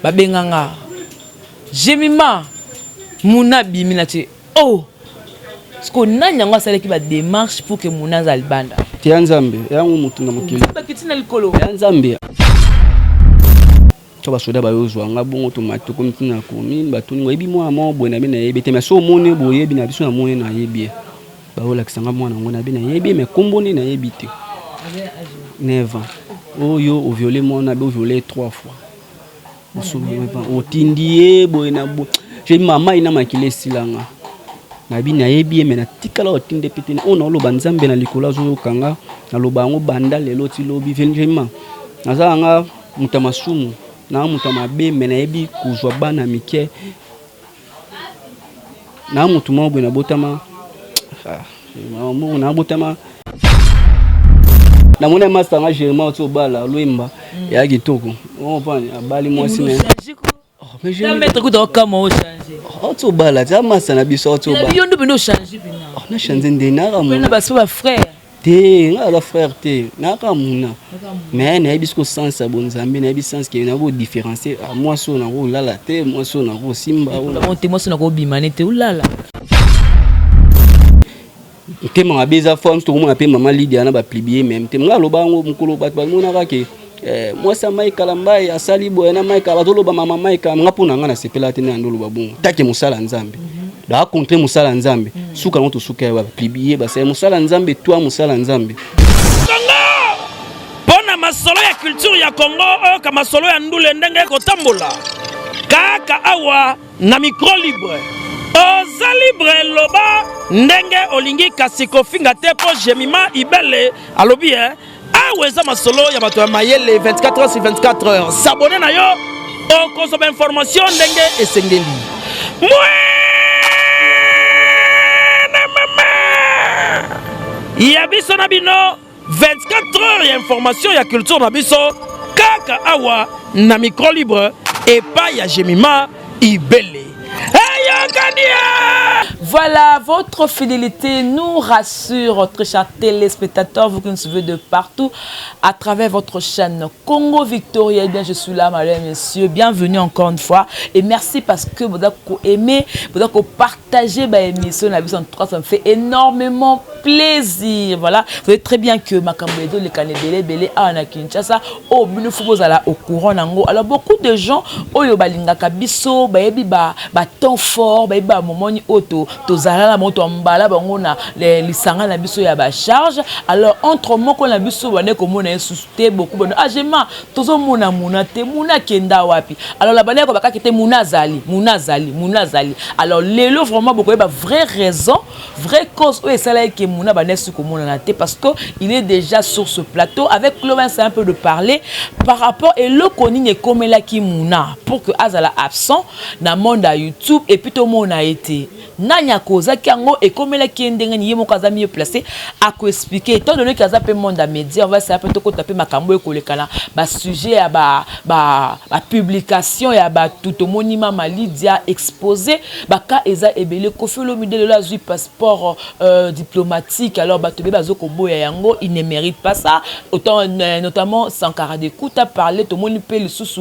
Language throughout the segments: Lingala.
Babenga nga Jemima Muna abimi na tie oh sikoyo nani yango asalaki ba démarche pour que Muna aza libanda? Te ya Nzambe yango motu na mokili bakiti na likolo ya Nzambe to basoda bayozwa nga bongo tomati tokomi ntina na commune, batuni oyebi mwana moko boye? Na bi nayebi te, mais so omoni boyebi na biso namoni nayebi ye, bayolakisa nga mwana yango, nabi nayebi ye mais kombo nde nayebi te. 9 ans oyo oviole mwana be oviole 3 fois otindi ye boye na boye, mama ina makila esilanga, nabi nayebi ye mais natikala otinde pe te. Oyo naoloba Nzambe na likolo azoyoka nga, naloba yango banda lelo ti lobi. Vraiment naza yanga moto ya masumu, naa moto ya mabe, mais nayebi kozwa bana mike naa motu moko boye nabotama moko nabotama namoni ya masta nga Germain oti obala Lwemba ya kitoko opani abali mwasi na maître kuta okama ochange oti obala tia masta na biso oti obala yo nde pene ochange pena na change nde naka mona baso ba frère te, nga aza frère te, naka muna mais nayebi siko sens ya bonzambe, nayebi sens ke nako différencier mwasi oyo nakolala te, mwasi oyo nakosimba te, mwasi oyo nakobima ne te olala. Motema mabe eza forme, tokomona mpe mama Lidia na bapublier même te. Nga aloba yango mokolo bato bamonaka ke mwasi ya Mike Kalambai asali boye na Mike, bazoloba mama Mike. Nga mpo na nga nasepela te nde oloba bongo take mosala ya Nzambe bacontre mosala ya Nzambe, suka yango tosuka ya bapublier basali mosala ya Nzambe twa mosala ya Nzambe. Mpo na masolo ya culture ya Congo, oyoka masolo ya ndule ndenge ekotambola kaka awa na micro libre. Oza libre, loba ndenge olingi, kasi kofinga te, mpo Jemima Ibele alobi e awa eza masolo ya bato ya mayele. 24 heures sur 24 heures, s'abonner na yo, okozwa bainformation ndenge esengeli. Mwene mama ya biso na bino, 24 heures ya information ya culture na biso kaka awa na micro libre epai ya Jemima Ibele. Eyokani! Voilà, votre fidélité nous rassure, très chers téléspectateurs, vous qui nous suivez de partout à travers votre chaîne Congo Victoria. Eh bien, je suis là, madame, messieurs. Bienvenue encore une fois. Et merci parce que vous avez aimé, vous avez partagé ma émission. En tout cas, ça me fait énormément plaisir. Voilà, vous savez très bien que makambo ezoleka ebele ebele awa na Kinshasa oyo bino faut bozala au courant nango. Alors beaucoup de gens oyo balingaka biso bayebi ba temps fort, bayebi bamomoni oyo tozala na bango, toambala bango na lisanga na biso ya bacharge. Alors entre moko na biso bande komona ye susu te, beaucoup bano agema tozomona Muna te, Muna akenda wapi? Alors la bandeko bakaki te, Muna azali, Muna azali, Muna azali. Alors lelo vraiment bokoyeba vraie raison, vraie cause oyo esalaki ke Muna bande su komonana te, parce que il est déjà sur ce plateau avec Clovis, c'est un peu de parler par rapport eloko nini ekomelaki Muna pour que azala absent na monde ya YouTube et puis tomona ye te. Nani akozaki yango, ekomelaki ye ndenge nini? Ye moko aza mieux placé akoexpliquer, étant donné qu'aza mpe monde ya média. On va essayer mpe tokota mpe makambo ekoleka na basujet ya bapublication ya bato. Tomoni mama Lydia exposé baka eza ebele. Kofi Olomide lelo azwi passeport diplomatique, alors bato ebele bazokoboya yango, il ne mérite pas ça, autant notamment Sankara de Kuta parler. Tomoni mpe lisusu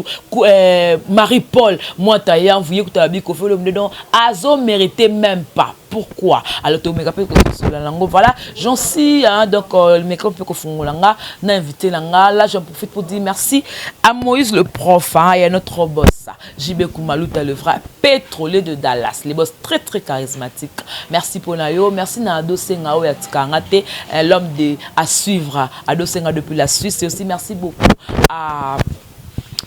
Marie Paul Mwata Yamvu, ye kuta babi Kofi Olomide donc azo mérité même pas. Pourquoi? Alors tomeka mpe kosola nango. Voilà, j'en suis, hein, donc le micro mpe kofungola nga na invité na nga. Là, j'en profite pour dire merci à Moïse le prof, hein, et à notre boss JB Kumaluta, le vrai pétrolier de Dallas, les boss très très charismatiques. Merci pour yo, merci na Ado Senga oyo atikanga te, l'homme de à suivre, Ado Senga depuis la Suisse. Et aussi merci beaucoup à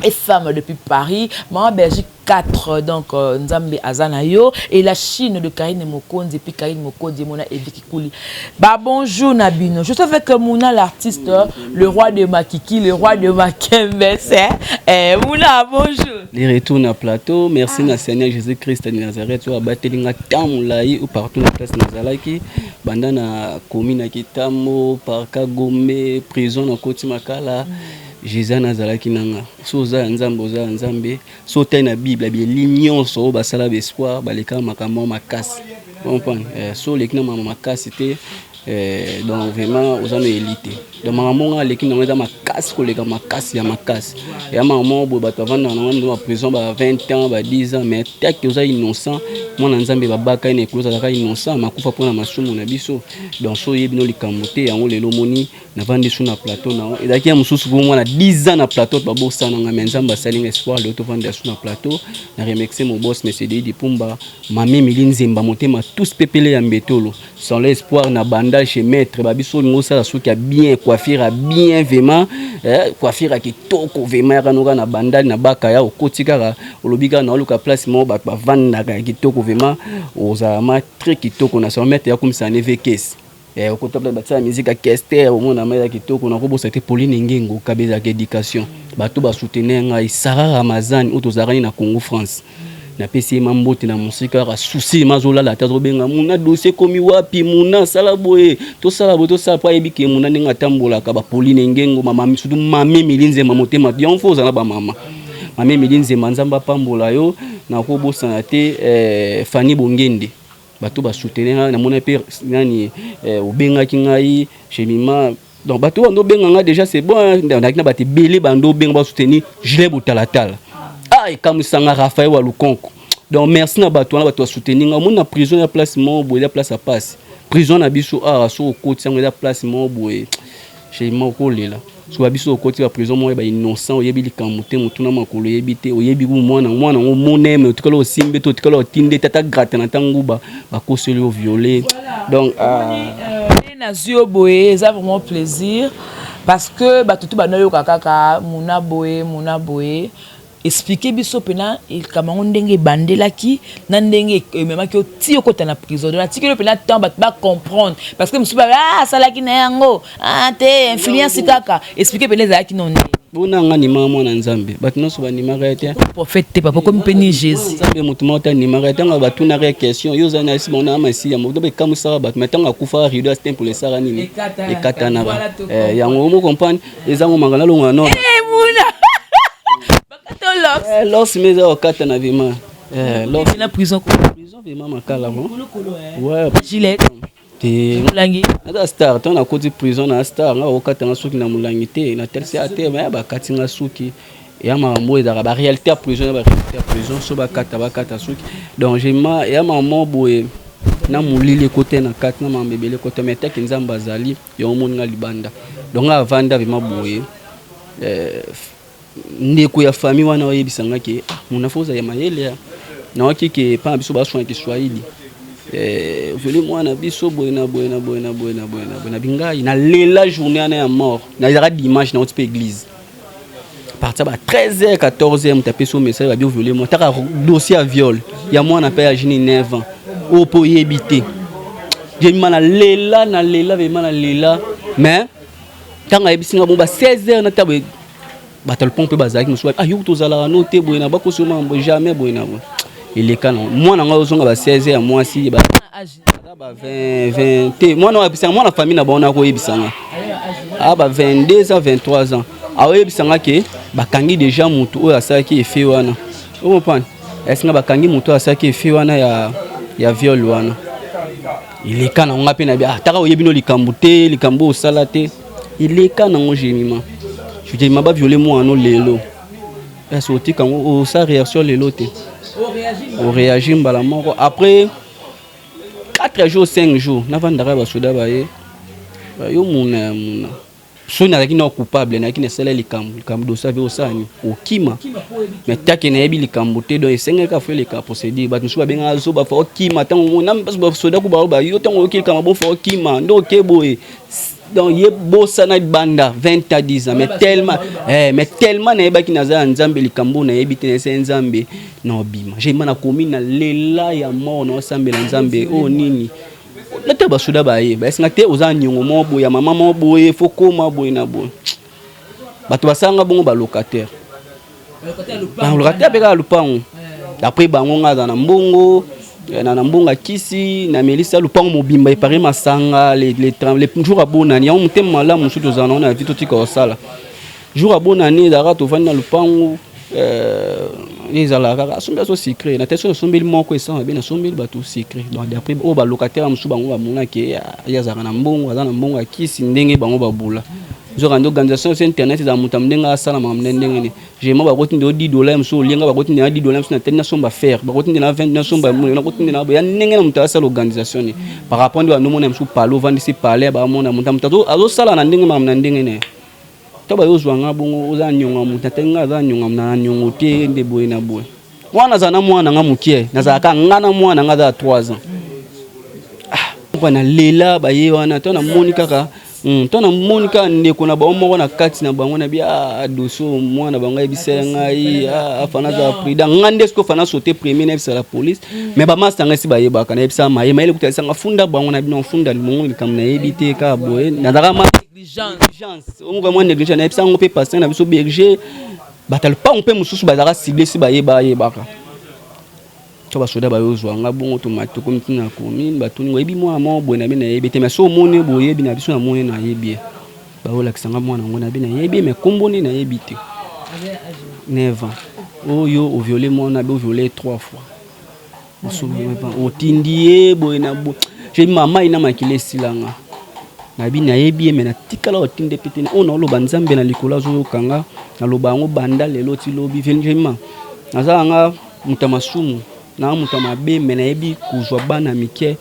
et femme depuis Paris, Maman Belgique 4, donc Nzambe aza yo, et la Chine de Karine Mokonzi, et puis Karine Mokonzi, mona Eviki Kouli. Bah bonjour Nabino, je suis avec Mouna l'artiste, le roi de Makiki, le roi de Makembe, c'est eh, Mouna, bonjour. Les retours na plateau, merci na Seigneur Jésus-Christ de Nazareth, oyo abateli nga ntango molai ou partout na place nazalaki, banda na komi na Kitambo, parka Gombe, prison na koti Makala. Jésus nazalaki nanga. So oza ya Nzambe, oza ya Nzambe. So otali na Bible, bieli nyonso oyo basala baespoir baleka makambo makasi, comprendre? So oleki na mama makasi te. Eh, donc vraiment oza no eli te. Donc makambo nga aleki nango eza makasi koleka makasi ya makasi. Ya makambo moko boye bato bavandaka nango na prison ba 20 ans, ba 10 ans, mais taki oza innocent, mwana Nzambe babaka ye na ekolo, azalaka innocent, makufa mpona masumu na biso. Donc so oyebi no likambo te, yango lelo omoni navandi su na plateau na ezalaki ya mosusu po mwana 10 ans na plateau babosana nga, mais Nzambe asali nga espoir, lelo tovanda su na plateau. Na remercier mon boss, monsieur Deidi Pumba, mami Emili Nzemba, motema tous pepele ya mbetolo sans l'espoir na bandal chez maître babiso. Olingo osala soki ya bien, coiffure ya bien, vraiment coiffure ya kitoko vraiment, yaka noka na bandal na baka ya okoti kaka, olobi kaka na oluka place moko bato bavandaka ya kitoko, vraiment ozala ma très kitoko na salon maître yakomisa neve kese. Okota place batia musique ya kester, omona ma ya kitoko. Nakobosa te Pauline Ngengo kabe, ezalaka éducation, bato basoutenir ngai, Sara Ramazani oyo tozalaka na Congo France, napesi ye mambote na mosika kaka susi ma azolala te, azobenga muna, dossier ekomi wapi, muna asala boye, tosala boye, tosala po ayebi ke muna ndenge atambolaka. Bapoline Ngengo, mama, surtout mame Emili Nzemba, motema yango fo ozala na bamama, mame Emili Nzemba, Nzambe apambola yo. Nakobosana te Fani Bongende, bato basoutenir ngai, namoni mpe nani obengaki ngai Jemima. Donc bato bando obenga ngai déjà, c'est bon, nazalaki na bato ebele bando obenga basoutenir Gilet Botalatala. Ah, ekamwisanga Raphaël wa Lukonko. Donc merci na bato wana, bato basoutenir ngai. Omoni na prison ya place moko boye, eza place ya pasi, prison na biso awa. So okoti yango, eza place moko boye, Jemima, okolela. So babiso okoti ba prison moko ya bainnocent, oyebi likambo te, motu na makolo oyebi te, oyebi ku mwana mwana yango moneme, otikala osimbe te, otikala otinde te, ata gratte na ntango nguba bakoseli yo violé. Donc Nazwi yo boye, eza vraiment plaisir parce que bato tu banayoka kaka muna boye, muna boye. Explique biso mpena likambo yango, ndenge ebandelaki na ndenge ememaki yo ti okota na prison. Donc natikeli yo mpena temps bato bacomprendre, parce que mosusu ba asalaki na yango te, influence kaka. Explique mpena ezalaki no ndenge. Bona nga ndimaka mwana Nzambe, bato nyonso bandimaka ye te. Prophète te, papa, komi mpe ni Jésus. Nzambe, motu moko te andimaka ye. Ntango batunaka ye question, yo ozali na esi bango masiya moto, ekamusaka bato. Mais ntango akufaka, rideau ya temple esaka nini? Ekatanaka. Yango omo comprendre, ezango manga nalongola no. Muna bakata. Los me eza kokatana vraiment. Na prison? Prison vraiment makala bon, ouais. Gilet? Te. Molangi? Naza star. Ntango nakoti prison na star, nga okatanga suki na molangi te, natalisi ate maya, bakati nga suki. Eya makambo oyo ezalaka baréalité ya prison, na baréalité ya prison, so bakata, bakata suki. Donc jema eya makambo boye na molili ekote na kati na makambo ebele ekote, mais taki Nzambe azali, yango omoni nga libanda. Donc nga avanda vraiment boye, ndeko ya famille wana oyebisanga ke ah, mona fo ozala ya mayele ya nawaki ke epa na biso baswana kiswahili, vele mwana biso boye na boye na boye na boye na boye na boye na bingai. Nalela journée wana ya mort, nazalaka dimanche, nauti mpe église, partir ba 13h 14h, moto apesi yo message, babi oviole mwa taka, dossier ya viol ya mwana mpe ya jini 9 ans oyo mpe oyebi te. Jemima, nalela, nalela vraiment, nalela. Mais ntango ayebisi nga bon, ba 16h na ta boye, bato ya lopango mpe bazalaki mosusu, ah, yo tozalaka no te boye na bakosi yo mambo jamais boye na boye eleka na mwana ngai ozonga ba 16 ya mwasi ba ba 20 20 te. Mwana oyo ayebisanga, mwana famille na bango, nakoyebisanga ba 22 ans, 23 ans, aoyebisanga ke bakangi déjà motu oyo asalaki efe wana. Ocomprendre esinga, bakangi motu oyo asalaki efe wana ya viol wana. Eleka nango, nga mpe na bi ah, taka oyebi no likambo te, likambo oyo osala te, eleka nango. Jemima, Jemima, baviole mwana no lelo, ese otika yango, osala réaction lelo te, oréagir mbala moko après 4 jours, 5 jours. Navandaka, basoda baye, yo muna ya muna, soki nazalaki na coupable, nazalaki nasala likambo, likambo dossier ave osala nini, okima. Mais take nayebi likambo te, donc esengeli kaka fo eleka procédure. Bato mosusu babengaka zoba, fa okima. Ntango na basoda ku baloba yo, ntango oyoki likambo bo, fa okima nde oke boye. Donc ye bosana banda 20 à 10 ans, mais tellement nayebaki naza ya Nzambe, likambo nayebi te, nayesa Nzambe na obima. Jema nakomi na lela ya mort, naosambela Nzambe oyo nini, nata basoda baye, bayesinga te, oza niongo moko boye ya mama moko boye, fo koma boye na boye. Bato basalanga bongo, balocataire, balocataire mpe kaka lupango. Après bango, nga aza na mbongo, na mbongo akisi, namelisa lupango mobimba, epare masanga le jour abonani. Yango motema malamu mosusu tozala nango na vie, totika kosala. Jour abonani ezalaka, tovandi na lupango. Ezalaka kaka asombi aso sucré na te, so nasombeli moko esa mabe, nasombeli bato sucré. Donc d'après oyo balocataire mosusu, bango bamonaki ye azalaka na mbongo, aza na mbongo ya kisi, ndenge bango babula. Nzoka nde organisation so internet ezala, moto ndenge asala makambo nde ndenge nini. Vraiment, bakotinde o 10 $ mosusu, olienga bakotinde na 10 $ mosusu, na tali nasomba fer, bakotinde na 20, nasomba, nakotinde na ya ndenge na moto asala organisation ni par rapport nde bandomona mosusu pale, ovandisi pale, bamona moto, moto azosala na ndenge makambo na ndenge ne. To bayozwa nga bongo, oza niongo ya moto, atali nga aza niongo na niongo te, nde boye na boye wana. Nazala na mwana nga mokie, nazalaka nga na mwana nga aza ya 3 ans. Ah, nalela baye wana. To namoni kaka, to namoni kaka ndeko na bango moko na kati na bango na bi ah, dossier mwana bango ayebisa ya ngai. Ah, afana azala prudent. Nga nde sikoyo fana saute premier, nayebisa la police. Mais bamasta ngai si bayebaka, nayebisa maye mayele kuta esanga funda bango na bino, funda bongo likambo nayebi te, kaka boye nazalaka ma négligence, omoka mwa négligence. Nayebisa yango mpe pasteur na biso berger, bato lupango mpe mosusu bazalaka cible, si bayeba ayebaka. To basoda bayozwa nga bongo, tomati, tokomi ntina na commune, batuni: "Oyebi mwana moko boye?" Na bi: "Nayebi te." "Mais so omoni, boyebi na biso." "Namoni, nayebi ye." Bayolakisa nga mwana yango, nabi: "Nayebi ye, mais kombo nde nayebi te." 9 ans. "Oyo oviole mwana be, oviole trois fois, otindi ye boye na boye." Je mama ina makili esilanga. Nabi: "Nayebi ye, mais natikala otinde pe te." Oyo naoloba, Nzambe na likolo azoyokanga. Naloba yango banda lelo ti lobi. Vraiment, naza yanga moto ya masumu, naa moto ya mabe, mais nayebi kozwa bana mike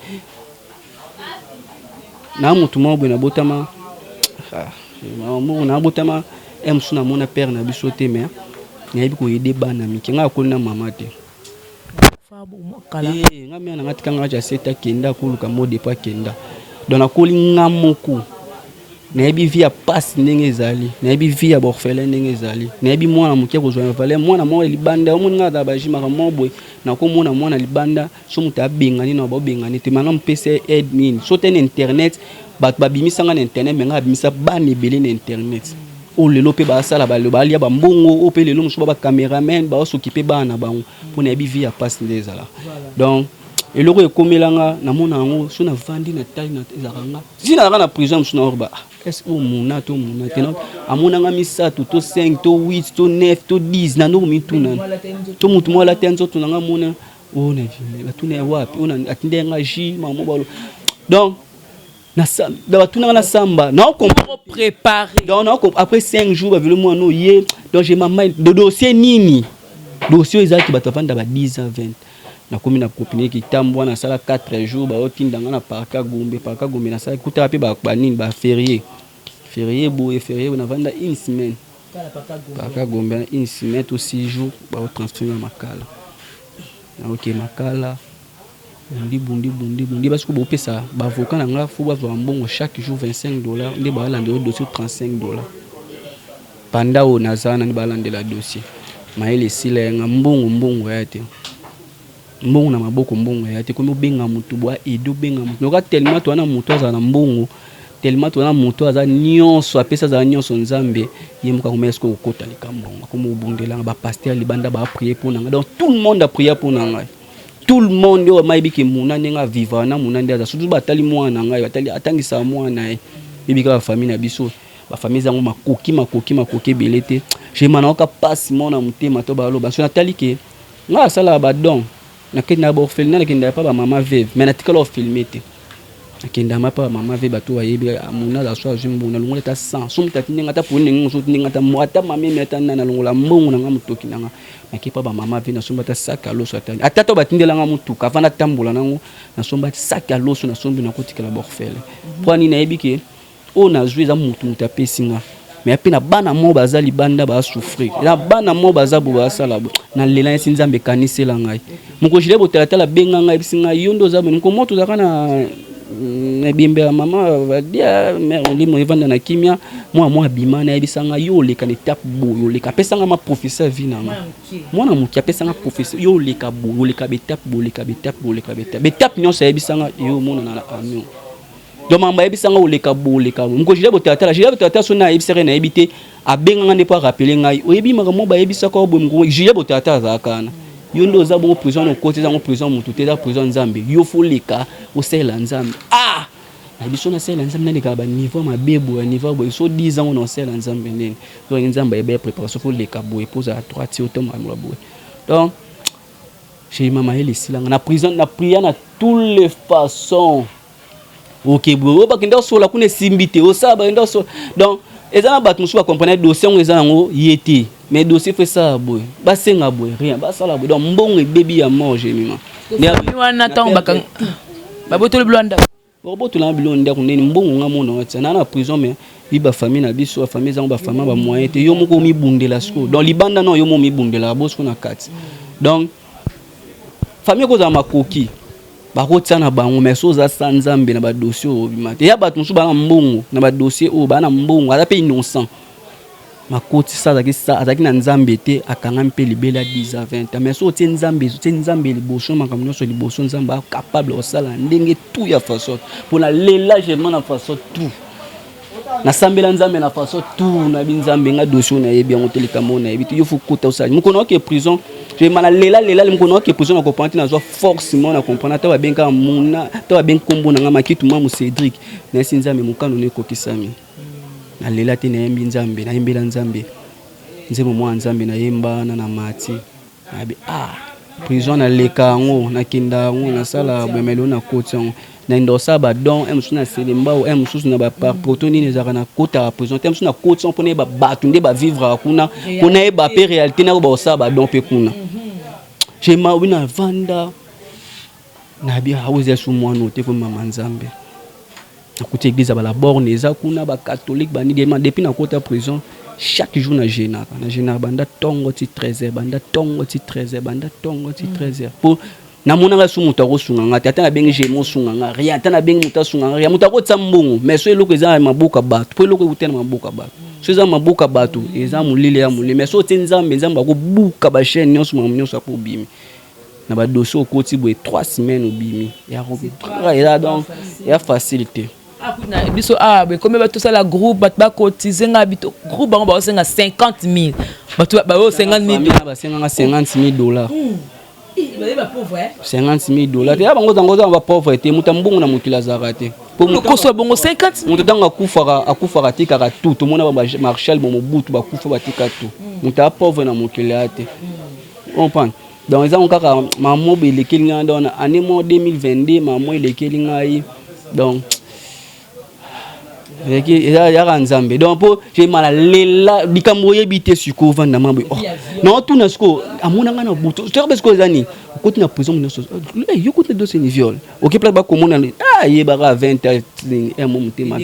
na motu moko boye. Nabotama moko, nabotama e mosusu, namona père na biso te, mais nayebi koyede bana mike. Ngai akoli na mama te. Nga mère na nga tika nga ja 7, akenda akoluka mo depo, akenda. Donc nakoli nga moko. Nayebi vie ya pasi ndenge ezali, nayebi vie ya baorphelin ndenge ezali, nayebi mwana moke kozwa valeur, mwana moko libanda. Omoni nga azala bajimaka moko boye, nakomona mwana libanda, so moto abengani na baobengani te, mana mopesa aide nini, so te na internet. Bato babimisanga na internet, mais nga babimisa bana ebele na internet oyo lelo mpe basala, balia bambongo oyo mpe lelo mosusu ba bacameraman baosokipe bana na bango, mpo nayebi vie ya pasi nde ezala. Donc eloko ekomelanga, namona yango so navandi na tali, ezalaka nga si nazalaka na prison mosusu, naoroba est oyo mona to mona te, amonanga misato to 5 to 8 to 9 to 10, na ndoko mituna to motu moko alata nzoto nanga, mona oyo na batuna ya wapi, oyo atindi yanga ji mamo balo. Donc batunanga na samba. Préparé. Donc après 5 jours bavile mwana oye. Donc j'ai mama de dossier nini, dossier oyo ezalaki bato bavanda ba 10 ans, 20. Nakomi na kopine kitambo wana, nasala 4 jours, baotindanga na parquet Gombe. Parquet Gombe, nasala kutaka mpe banini, baférié, férié boye, férié boye. Navanda une semaine parquet Gombe, une semaine to 6 jours, baotransfere na Makala. Naoke Makala, bundi bundi bundi bundi, basiko bopesa baavocat na nga, fo bazwa mbongo chaque jour 25 $, nde balandela dossier 35 $. Panda oyo naza nani, balandela dossier, mayele esila yanga, mbongo mbongo ya te, mbongo na maboko, mbongo ya te. Komi obenga motu boa aide, obenga motu noka tellement towana, motu azala na mbongo tellement towana, motu aza nyonso apesi, azala nyonso. Nzambe ye moko akomaya sikoyo kokota likambo yango, akoma obundelanga. Bapasteur libanda baprier mpo na ngai. Donc tout le monde aprier mpo na ngai, tout le monde oyo mayebi ke muna ndenge avivre na muna nde aza, surtout batali mwana na ngai, batali atangisaka mwana ye. Yebi kaka bafamille na biso, bafamille ezango makoki makoki makoki ebele te. Jema naoka mpasi moko na motema to baloba so natali ke ngai asalaka badon, nakende na baorphelinat, nakendaka mpa bamama veuve, mais natikala ofilme te. Nakendaka mpa bamama veuve, bato bayebi mona aza so azwi mbongo, nalongola ata 100 so moto atindi nga, ata poni ndenge mosusu otindi nga, ata ata mamemi, ata nani, nalongola mbongo na nga, motoki na nga, nake mpa bamama veuve, nasombi ata sac ya loso, ata ata to batindelanga motuka avant natambola nango, nasomba sac ya loso, nasombi, nakotikela baorphelin. Mpo ani nayebi ke oyo nazwi eza motu, moto apesi nga. Mais mpe na bana moko baza libanda, basouffrir, na bana moko baza bo basala bo. Nalela nesi Nzambe ekanisela ngai. Moko jile botalatala abenga ngai, ebisi ngai: "Yo nde oza boye." Moko moto ozalaka na ebembe ya mama badia, mare molimo evanda na kimia. Mwana mwa abima, nayebisa ngai: "Yo oleka na étape boye, oleka." Apesanga ma prophétie vie na nga. Mwana moke apesanga prophétie: "Yo oleka boye, oleka baétape boye, oleka baétape boye, oleka baétape." Baétape nyonso ayebisanga, yo omonana na camion. Donc makambo ayebisanga, oleka boye, oleka boye. Moko jile botalatala, jile botalatala so nayebisaka, nayebi te, abenganga nde mpo arappeler ngai: "Oyebi makambo bayebisaka boye." Moko jile botalatala azalaka wana: "Yo nde oza bongo, prison na okoti ezango prison motu te, eza prison Nzambe. Yo fo leka osalela Nzambe." Ah, na biso nasalela Nzambe, nalekaka baniveau mabe boye, niveau boye, so 10 ans na osalela Nzambe ndeni? Donc Nzambe ayeba ya préparation, fo leka boye mpo ozala droite, otombola boye. Donc Jemima, mayele esilanga na prison, na priya na toutes les façons. Ok, boye oyo bakenda osola kuna esimbi te, osala bakenda osola. Donc eza na bato mosusu bacomprendre dossier yango, eza yango ye te, mais dossier faut esala boye, basenga boye, rien, basala boye. Donc mbongo ebebi ya mort, Jemima. Wana ntango babotoli bilo ndako? Bakobotolanga biloko ndako ndeni, mbongo nga mona watia naa na prison. Mais bi bafamille na biso, bafamille ezango, bafamille bamoyen te. Yo moko omibundela sikoyo. Donc libanda no, yo mo omibundelaka bo sikoyo na kati. Donc famille ekozala makoki, bakotia na bango, mais so oza sa Nzambe na badossier oyo, obima te. Ya bato mosusu baa na mbongo na badossier oyo, baa na mbongo, aza mpe innocent, makotisa azalaki sa azalaki na Nzambe te, akangami mpe libela 10 à 20 ans. Mais so otie Nzambe, otie Nzambe liboso, makambo nyonso liboso, Nzambe acapable kosala ndenge tout ya façon. Mpona lela germain na façon tout, nasambela Nzambe na façon tout, nayebi Nzambe nga dossier oyo, nayebi yango te, likambo oyo nayebi te, yo faut kota osala. Mokolo oke prison, ma na lela lela, mokolo oke prison, na comprendre te, nazwa force mo na comprendre. Ata babengaka muna, ata babengi nkombo na nga Makitu Mamu Cédric, nayesi Nzambe mokano no ekokisami. Nalela te, nayembi Nzambe, nayembela Nzambe nzembo mwa Nzambe, nayemba na na mati, nayebi ah prison naleka yango, nakenda yango, nasala boye, lelo nakoti yango, naenda kosala badon e mosusu na Selembao, e mosusu na bapoto nini ezalaka. Nakotaka prison te, mosusu nakoti yango mpona yeba bato nde bavivraka kuna, mpona yeba mpe réalité nako bakosala badon mpe kuna. Jema obi navanda, nayebi awa eza su mwana te, komi mama Nzambe. Nakuti église ya balaborne eza kuna, bacatholique banidi. Depuis nakota prison, chaque jour najeûnaka, najeûnaka banda ntongo ti 13 heures, banda ntongo ti 13 heures, banda ntongo ti 13 heures, mpo namonaka su moto akosunga nga te. Ata nabengi jemo osunga nga, rien. Ata nabengi moto asunga nga, rien. Moto akotia mbongo, mais so eloko eza na maboko ya bato, mpo eloko ekuta na maboko ya bato, so eza na maboko ya bato, eza molili ya molili. Mais so otie Nzambe, Nzambe akobuka bachaîne nyonso, makambo nyonso apo obimi na badossier. Okoti boye 3 semaines, obimi eza. Donc eya facile te. Biso awa ekomi bato tosala groupe, bato bakotize nga bito groupe, bango baosenga 50 000, bato baoyo 50 000. Basenganga 50 000 dollars, 50 000 dollars te. Ya bango zango oza bapauvre te, moto ya mbongo na mokili azalaka te. Lokoso ya bongo 50. Moto ntango akufaka, akufaka atikaka tout. Tomona bamarshal bomobutu bakufa, batika tout. Moto ya pauvre na mokili aya te, comprendre? Donc eza ngo kaka mamo elekeli ngai. Donc na année mo 2022, mamo elekeli ngai. Donc eza yaka Nzambe. Donc mpo jemala lela likambo oyebi te, sikoyo ovanda ma boye naotuna sikoyo, amona ngai na butu toyaka mpe sikoyo. Eza nini? Okoti na prison nyonso, yo koti na dossier ni viol, oke place bakomona ayebaka 20 heures mo motema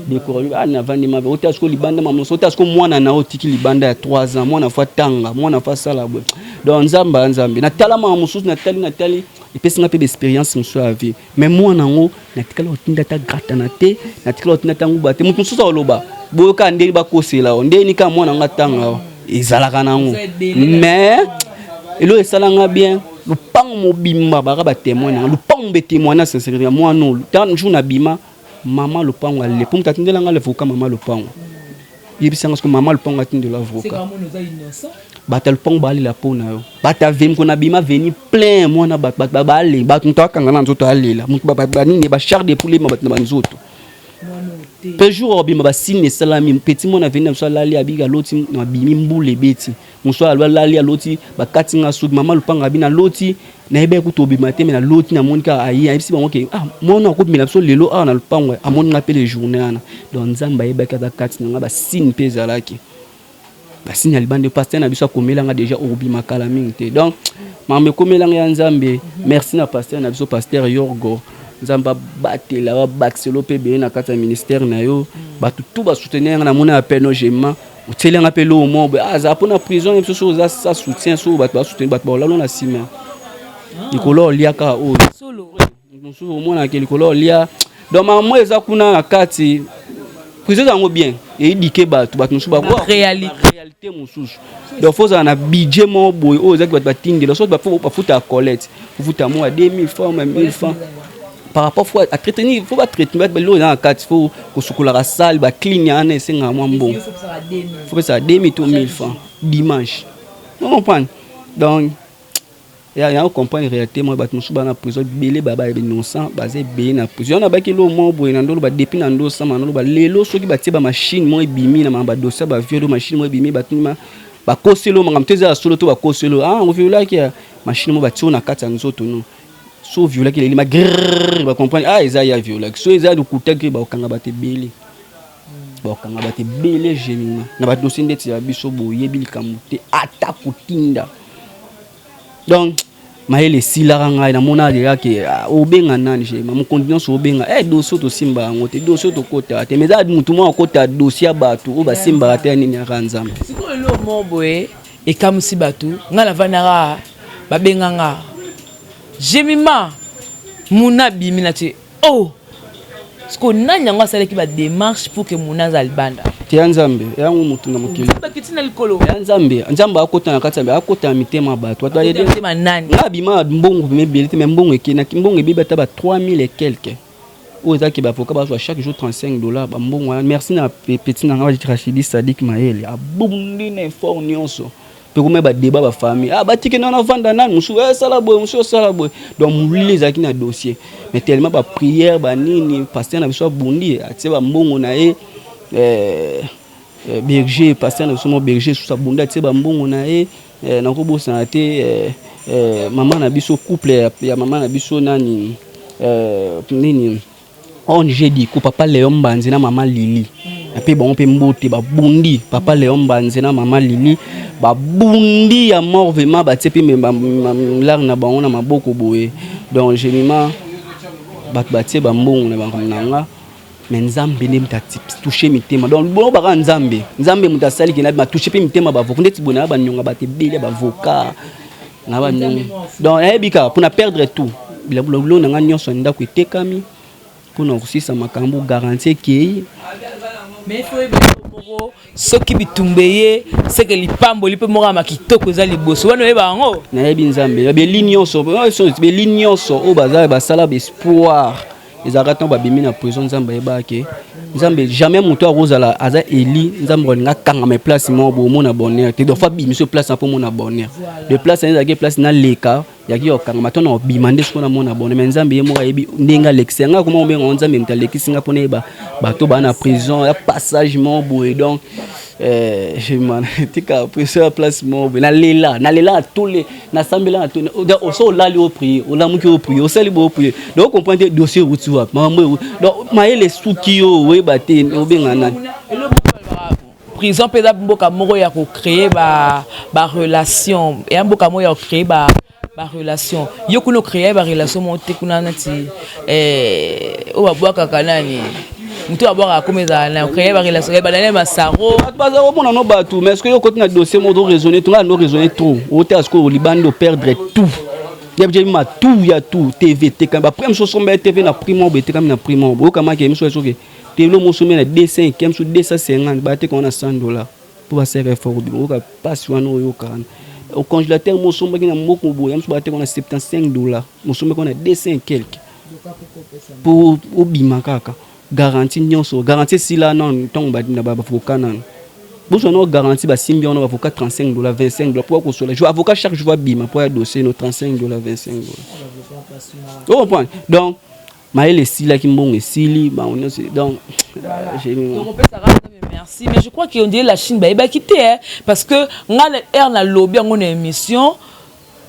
découragé. Navandi mabe, ota sikoyo libanda mamoso, ota sikoyo mwana na otiki libanda ya 3 ans, mwana faut atanga, mwana faut asala boye. Donc Nzambe ya Nzambe, natala maka mosusu, natali, natali, epesinga mpe baexpérience mosusu ya vie. Mais mwana yango natikala kotinda ata gratana te, natikala kotinda ata nguba te. Moto mosusu akoloba boyoka ndeni bakosela o ndeni kaka mwana yango atanga o ezalaka nango. Mais eloko esalanga bien, lupango mobimba baka batémoin nanga, lupango mbe témoin na sincérité ya mwana oyo. Tant jour nabima, mama lupango ale po moto atindelanga levoka, mama lupango yebisanga soki mama lupango atindela avocat, bato ya lupango balela mpo na yo, bato aveni ko nabima veni plein mwana, bato bato baale, bato moto akanga na nzoto alela, moto banini bachair de poule ema bato na banzoto. Mpe jour obima, basigne esalami, petit mwana aveni na biso, alali, abiki, aloti abimi, mbula ebeti, mosu alali, aloti bakati nga suki. Mama lupango abi naloti, nayebaki kutu obima te, mais naloti, namoni kaka aye, ayebisi bango ke ah, mwana akobimela biso lelo awa na lupango, amoni nga mpe le journée wana. Donc Nzambe ayebaki aza kati na nga, basigne mpe ezalaki, basigne ya libanda. Pasteur na biso akomelanga déjà okobima kala mingi te. Donc makambo ekomelanga ya Nzambe. Merci na pasteur na biso, pasteur Yorgo, Nzambe abatela, babakiselo mpe ebele na kati ya ministère na yo. Bato tu basoutenir nga, namoni appel no gema otielanga mpe loo mo boye azala mpo na prison na biso. So oza sa soutien, so bato basoutenir, bato baolalo na nsima likolo oliaka oyo mosusu omonaka likolo olia. Donc makambo eza kuna na kati prison, eza yango bien, eyedike bato, bato mosusu réalité mosusu. Donc faut ozala na budget moko boye oyo ezaki bato batindela, so bafutaka colette, ofuta mo ya 2000 francs, ma 1000 francs par rapport faut entretenir, faut batraitement biloko eza na kati, faut kosukolaka salle, baclean wana, esengaka mwa mbongo, faut pesaka 2000 to 1000 francs dimanche, on comprendre. Donc yango comprendre réalité moko, bato mosusu baa na prison ebele, baba innocent baza ebele na prison wana. Baki eloko moko boye na ndolo, badepuis na ndo osama, naloba lelo soki batie bamachine moko ebimi na makambo badossier baviol, machine moko ebimi, bato Bakoseli yo makambo te, eza ya solo to bakoseli yo. Ah, oviolaki ya machine mo batie na kati ya nzoto no. So oviolaki, elima grrr, bacomprendre, ah, eza ya violaki. So eza lokuta, gri, bakokanga bato ebele, bakokanga bato ebele. Jemima, na badossier ndeti ya biso, boyebi likambo te, ata kotinda. Donc mayele esilaka ngai, namona deja ke obenga nani. Jema, mokonzi nyonso obenga, dossier tosimba yango te, dossier tokota te, mais eza motu moko akota dossier ya bato oyo basimbaka te ya nini, yaka Nzambe. Sikoyo eloko moko boye ekamwisi bato. Ngai navandaka, babenganga Jemima, muna abimi na tie. Oh, sikoyo nani yango asalaki badémarche pour que muna aza libanda? Te, ya Nzambe yango, motu na mokili. Bakiti na likolo. Ya Nzambe. Nzambe akota na kati ya, akota na mitema ya bato, bato bayede. Motema nani? Nga abima, mbongo peme ebele te, mais mbongo ekendaki, mbongo ebebi ata ba 3000 et quelque oyo ezalaki. Baavocat bazwa chaque jour 35 $, bambongo wana. Merci na petit na nga Rachidi Sadik Mayele, abundi na effort nyonso mpe komaya badeba bafamille, ah, batike nano avanda nani, mosusu esala boye, mosusu osala boye. Donc molili ezalaki na dossier, mais tellement baprière banini, pasteur na biso abundi, atie bambongo na ye, berger, pasteur na biso mo berger susu abundi, atie bambongo na ye. Nakobosana te mama na biso, couple ya mama na biso nani, nini, ONG Diko, papa Léon Mbanzi na mama Lili mpe bango mpe mbote. Babundi, papa Léon Mbanzi na mama Lili babundi ya mort vraiment, batie mpe lare na bango na maboko boye. Donc Jemima, bato batie bambongo na bango na nga, mais Nzambe nde moto atouche mitema. Donc bongo baka Nzambe, Nzambe moto asaliki na batouche mpe mitema. Bavoka ndeti boye na banyonga bato ebele ya bavoka na banyonga. Donc nayebi kaka mpona perdre tout, biloko na nga nyonso ya ndako etekami mpona kosisa makambo, garantie ekei. Mais faut oyeba moko, soki bitumba eye, seke lipamboli mpe moko ya makitoko eza liboso wana, oyeba yango. Nayebi Nzambe. Beli nyonso, beli nyonso oyo baza basala baespoir ezalaka ntango babimi na prison. Nzambe ayebaka ke Nzambe jamais moto akozala aza eli. Nzambe alinga akangama place moko boye, omona bonheur te. Donc fa bimiso place na mpo omona bonheur de place wana ezalaki place naleka yaki kokangama to na obima nde sikoyo namona bonheur. Mais Nzambe ye moko ayebi ndenge alekisi yanga. Koma obenga Nzambe moto alekisi nga mpona yeba bato baa na prison ya passage moko boye. Donc tika prison ya place moko boye. Nalela, nalela na tole, nasambela na tole. So olali, oprie, olamuki, oprie, osali boye, oprie. Donc comprendre te dossier euti wapi, makambo. Donc mayele esuki yo, oyeba te obenga nani. Prison mpe eza mboka moko ya kocréer barelation, eya mboka moko ya kocréer barelation. Yo kuna ocréer barelation moko te kuna, neti oyo babwakaka nani, moto babwakaka koma ezala na ocréer barelation banani, masaro. Bato baza komona no bato, mais est ce que yo okoti na dossier moko, raisonner to ngai no raisonner trop, otala sikoyo libanda, operdre tout, ma tout ya tout. TV etekami, baprix mosusu osomba TV na prix moko boye, etekami na prix moko boye. Okamaki miso soki telo mosomi na 200 eke mosusu 250, bateka wana 100 $ mpo basala effort obima. Oyoka mpasi wana, oyoka wana congélateur mosombaki na moko boye, mosusu bateka wana 75 $, mosombaki wana 200 quelque mpo obima kaka. Garantie nyonso, garantie esila nano ntango na bavocat nano bozwa nao garantie, basimbi wana bavocat 35 $, 25 $ mpo akosola jour avocat chaque jour abima mpo ya dossier no 35 $, 25 $, ocomprendre. Donc mayele esilaki, mbongo esili, bango nyonso. Donc merci. Mais je crois que on dirait la Chine bayebaki te, parce que nga na air nalobi yango na émission,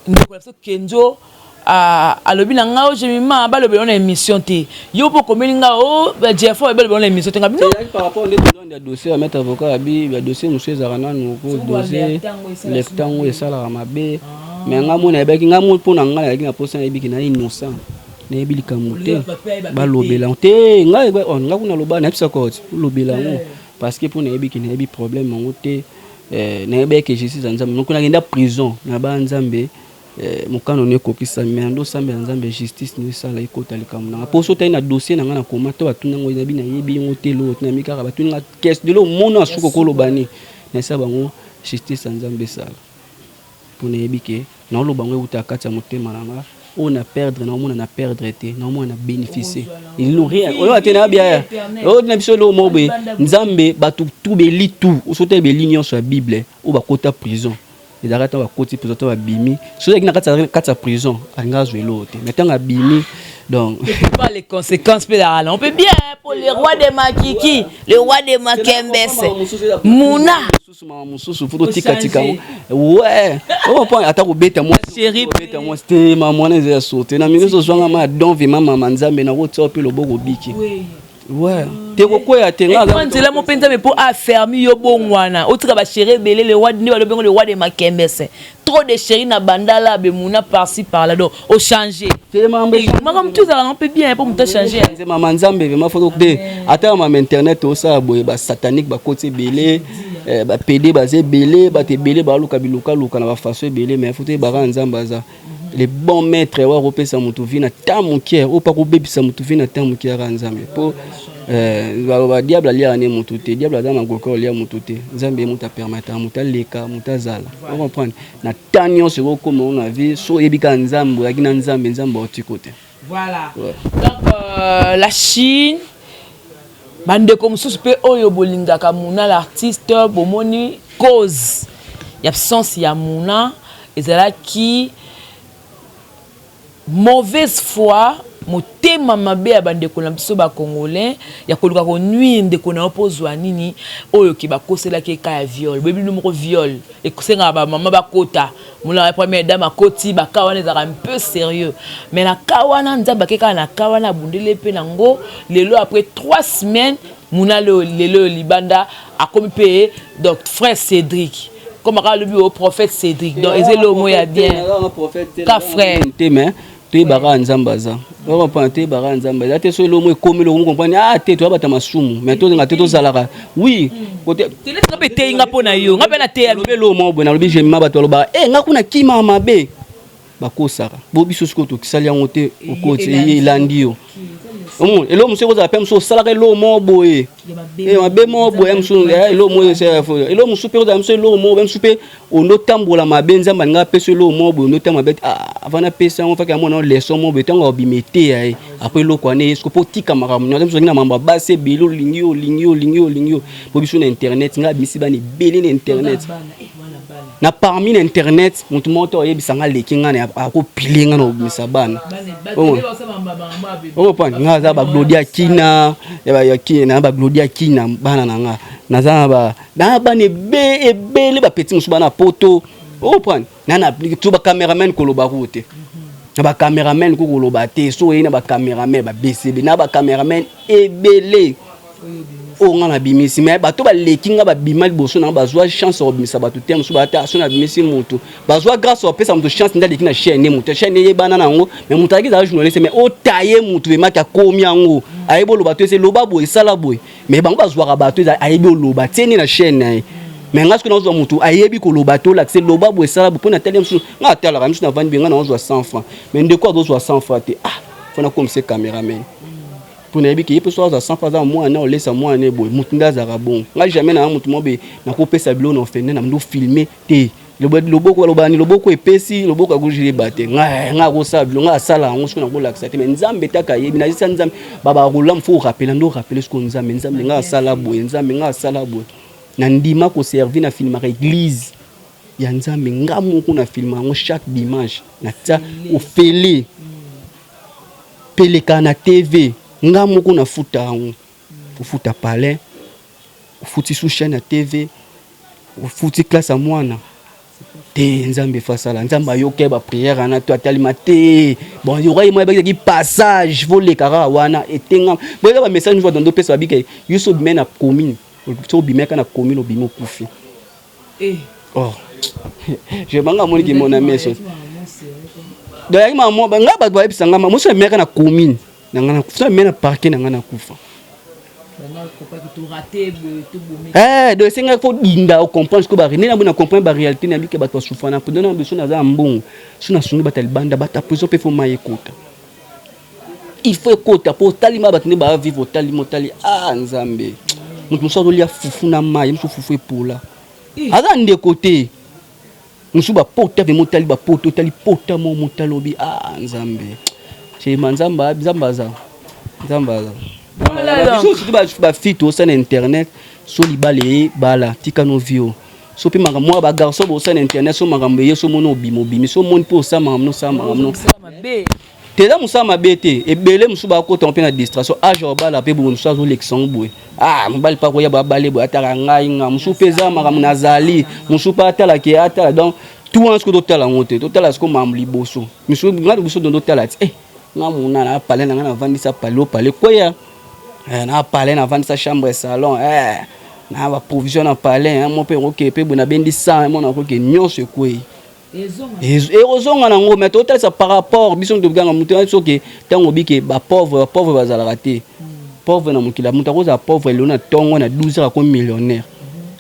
ndeko na biso Kenzo alobi na ngai: "O Jemima, balobela na émission te." Yo mpo okomeli ngai o Jeffo, balobela na émission te, ngai bino. Par rapport nde ya dossier ya maître avocat abi, ya dossier mosusu ezalaka nanu ko dossier lectango esalaka mabe. Mais ngai mo nayebaki, ngai mo mpo na ngai nayaki na posa, nayebiki na innocent, nayebi likambo te, balobela te. Ngai ngai kuna loba, nayebisaka oti olobela yango parce que mpo nayebiki, nayebi problème yango te. Nayebaki justice ya Nzambe. Moko nakenda prison na ba Nzambe, mokano no ekokisami, mais ando osambela Nzambe, justice no esala, ekota likambo nanga. Mpo so otali na dossier na ngai na koma to batuni yango, nayebi, nayebi yango te. Eloko tinami kaka batuni nga question lelo, omona suki okoloba nini, nayesa bango justice ya Nzambe esala, mpo nayebi ke naoloba yango euta kati ya motema na nga. Oyo na perdre, naomona na perdre te, naomona na bénéficie rien. Oyo te nayabia oyo na biso eloko moko boye. Nzambe, bato tu beli tu osotali, beli nyonso ya Bible oyo bakota prison, ezalaka ntango bakoti prison to babimi. Soki azalaki na kati ya prison, alingi azwa eloko te, mais ntango abimi, Donc pas les conséquences mpe ezalaka nango mpe bien pour le roi de makiki, le roi de makembese, muna. Mosusu, mama mosusu, faut totikatika yango, ouais, okomprendre, ata kobeta Chéri. Kobeta mwasi te, mama wana eza ya sorte na mingi. Ozwanga ma don vraiment, mama, Nzambe nakotia mpe loboko, obiki, ouais, te kokwea te nga. Nga nzela mo mpe Nzambe mpo afermi yo bongwana, otika bachéri ebele. Le roi nde balobi yango, le roi de makembese, trop de chéri na bandala bemuna par-ci par-là, donc ochange. Te, mambo. Makambo tu ezalaka mpe bien mpo moto achange. Mama, Nzambe vraiment, faut te, ata mama internet osala boye, basatanique bakoti ebele, bapédés baza ebele, bato ebele baluka bilukaluka na bafaçon ebele, mais faut toyebaka Nzambe aza le bon maître wa kopesa motu vie na ta moke, oyo mpa kobebisa motu vie na ta moke, aka Nzambe. Mpo baloba diable aliaka ne motu te, diable aza na koka olia motu te. Nzambe ye moto apermetaka moto aleka, moto azala, ocomprendre, na ta nyonso ekokoma o na vie. So oyebi kaka Nzambe, oyaki na Nzambe, Nzambe aotiko te. Voilà. Donc la Chine, bandeko mosusu mpe oyo bolingaka Muna l'artiste, bomoni cause ya absence ya Muna ezalaki mauvaise foi, motema mabe ya bandeko na biso bacongolais ya koluka konuire ndeko na yo mpo ozwa nini oyo ke bakoselaki eka ya viol. Boyebi bino moko, viol ekosengaka bamama bakota molanga, première dame akoti baka wana, ezalaka un peu sérieux. Mais na ka wana, Nzambe ake kaka na ka wana, abundeli mpe nango. Lelo, après 3 semaines, Muna lelo oyo libanda akomi mpe. Donc frère Cédric, comme aka alobi o prophète Cédric, donc eza eloko moko ya bien ka frère. Te, mais toyebaka Nzambe aza, ocomprendre, toyebaka Nzambe aza te. So eloko ekomi, eloko comprendre, ah te, toya bata masumu, mais tozenga te, tozalaka, oui, nga mpe eteyi nga mpo na yo, nga mpe nateya. Lobi eloko moko boye, nalobi jemima, bato balobaka e nga kuna kima mabe, bakosaka bo biso. Sikoyo tokisali yango te, okoti elandi yo. Omona eloko mosusu ekozala mpe mosusu osalaka eloko moko boye mabe moko boye, mosusu eloko moko, eloko mosusu mpe kozala mosusu, eloko moko mosusu mpe ondotambola mabe. Nzambe alinga apesa eloko moko boye, ondotambola mabe, avant napesa yango, faki amona leçon moko boye. Ntango abima, eteya ye après eloko wana, ye siko mpo otika makambo nyonso. Mosusu olingi na mambo ya basi ebele, olingi yo, olingi yo, olingi yo, olingi yo, po biso na internet, ngai abimisi bana ebele na internet, na parmi na internet, motu moko te oyebisa nga aleki nga na akopile nga na kobimisa bana. Okoprendre, nga aza baglodia kina na baglodia kina, bana na nga naza na bana ebele, bapeti mosusu bana poto, okoprendre, na to bacameraman koloba ko te, na bacameraman ko koloba te. So oyei na bacameraman babcb, na bacameraman ebele oyo nga nabimisi, mais bato baleki nga babima liboso na nga, bazwa chance ya kobimisa bato te. Mosusu bata so nabimisi motu, bazwa grâce bapesa moto chance nde aleki na chaîne, moto chaîne eyebana na yango. Mais moto alaki ezala journaliste, mais otaye motu emaki akomi yango, ayebi oloba to ese loba boye, esala boye, mais bango bazwaka bato ayebi oloba tie nde na chaîne na ye. Mais nga soki nazwa motu ayebi koloba te, olakise loba boye, esala boye, mpo natali mosusu, nga atalaka mosusu, navandi be, nga nazwa 100 francs, mais ndeko azozwa 100 francs te. Ah, fo nakomisa cameraman, mpo nayebi ke ye mpe so azwa 100 francs, aza mwana olesa mwana boye, motu nde azalaka bongo. Ngai jamais na motu moko boye nakopesa biloko na ofene na ndo filme te. Loboko balobani, loboko epesi, loboko akojileba te. Ngai akosala biloko, ngai asala yango, soki nakolakisa te, mais Nzambe taka ayebi. Nayesa Nzambe babakolamu, fo orappeler, ndo orappeler sikoyo Nzambe, Nzambe ngai asala boye, Nzambe ngai asala boye. Na ndima koservi na filmaka église ya Nzambe, nga moko na filma yango chaque dimanche, natia ofele peleka na TV, nga moko nafuta yango. Ofuta palin, ofuti su chaîne ya TV, ofuti classe ya mwana te. Nzambe efasala, Nzambe ayoki baprière wana to atalima te. Bon, yoka ye moko ayebaki passage voleka kaka wana etenga boyeka bamessage mosusu bato opesa, babika yo so obime na commune, so obimeka na commune, obimi okufi. Oh, je banga amoniki mona meso, donc yaki mama nga, bato bayebisa nga moso emeka na commune na nga nakufa, so eme na parquet na nga nakufa. Donc esengaki fo dinda ocomprendre sikoyo bare nde na comprendre baréalité na bike, bato basouffra na prison na biso. Naza na mbongo, so nasungi bato ya libanda, bato ya prison mpe fo mai ekota, il faut ekota, mpo otalima bato nde baavivre, otalima, otali, ah Nzambe, moto mosusu azolia fufu na mai, mosusu fufu epola, aza ndeko te, mosusu bapota ve, motali bapota, otali pota mo motali, obi ah Nzambe, sema Nzambe, Nzambe aza, Nzambe aza. Biso surtout bafille, tosala na internet, so libala eyebala, tika no vie. So mpe makambo mwa bagarçon bosala na internet, so makambo eye, so moni obima, obimi, so moni mpe osala makambo no, osala makambo no. Te, eza mosala mabe te. Ebele mosusu bakota mpe na distraction. Age ya obala mpe boye, mosusu azolekisa ngo boye. Ah, mobali mpe akoya, babale boye, atala ngai nga mosusu mpe eza makambo nazali, mosusu mpe atalaki, atala. Donc tout wana sikoyo totala yango te. Totala sikoyo makambo liboso. Misu nga liboso don totala ti nga mona na palais na nga, navandisa palais, o palais kweya, na palais navandisa chambre, salon, na baprovision na palais mo mpe oke mpe boye, nabendi 100 mo nakoke nyonso ekwei, ekozonga nango. Mais totalisa par rapport biso tobiganga moto soki ntango obike bapauvre, bapauvre bazalaka te pauvre na mokili. Moto akozala pauvre lelo na ntongo, na 12 heures akomi millionnaire.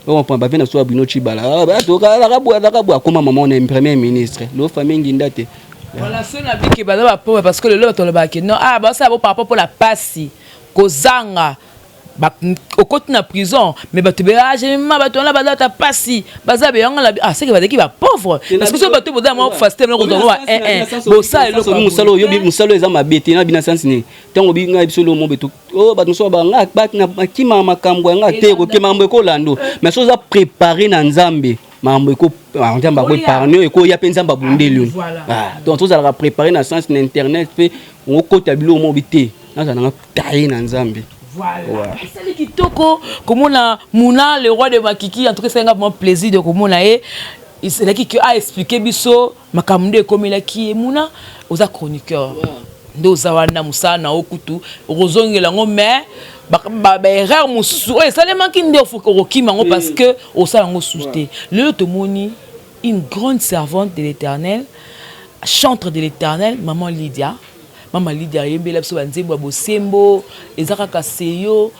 Ocomprendre? Bave na so ya bino Cibala, azalaka boye, azalaka boye, akóma mama na premier ministre lo famille Nginda te. Voilà, so na biki baza bapauvre parce que lelo bato balobaka non, ah, basala bo par rapport mpo na pasi kozanga, okoti na prison. Mais bato beagema, bato wana baza ata pasi, baza beyanga na ah, seke bazalaki bapauvre, parce que soki bato boza mwa facilité moko kozwa ba 1 1 bosala eloko. Mosala oyo, mosala oyo eza mabe te na bina sansi nini. Ntango obi ngai biso lomo beto oyo, bato mosusu banga bakima makambo yanga te, koke makambo ekolando. Mais so oza préparé na Nzambe, makambo eko Nzambe akoépargne oyo ekoya mpe Nzambe abundeli oyo. Donc tozalaka préparé na sens na internet mpe okota biloko mo obi te, nazala nanga taye na Nzambe. Voilà. Esali kitoko komona Muna, le roi de Makiki. En tout cas, esalinga vraiment plaisir de komona ye. Ezalaki ke aexpliquer biso makambo nde ekomelaki ye. Muna, oza chroniqueur nde oza wana, mosala na yo kutu okozongela yango, mais baerreur mosusu oyo esalemaki nde okokima yango parce que osala yango susu te. Lelo tomoni une grande servante de l'Éternel, chantre de l'Éternel, Maman Lydia. Mama Lydia ayembela biso banzembo ya bosembo, eza kaka seyo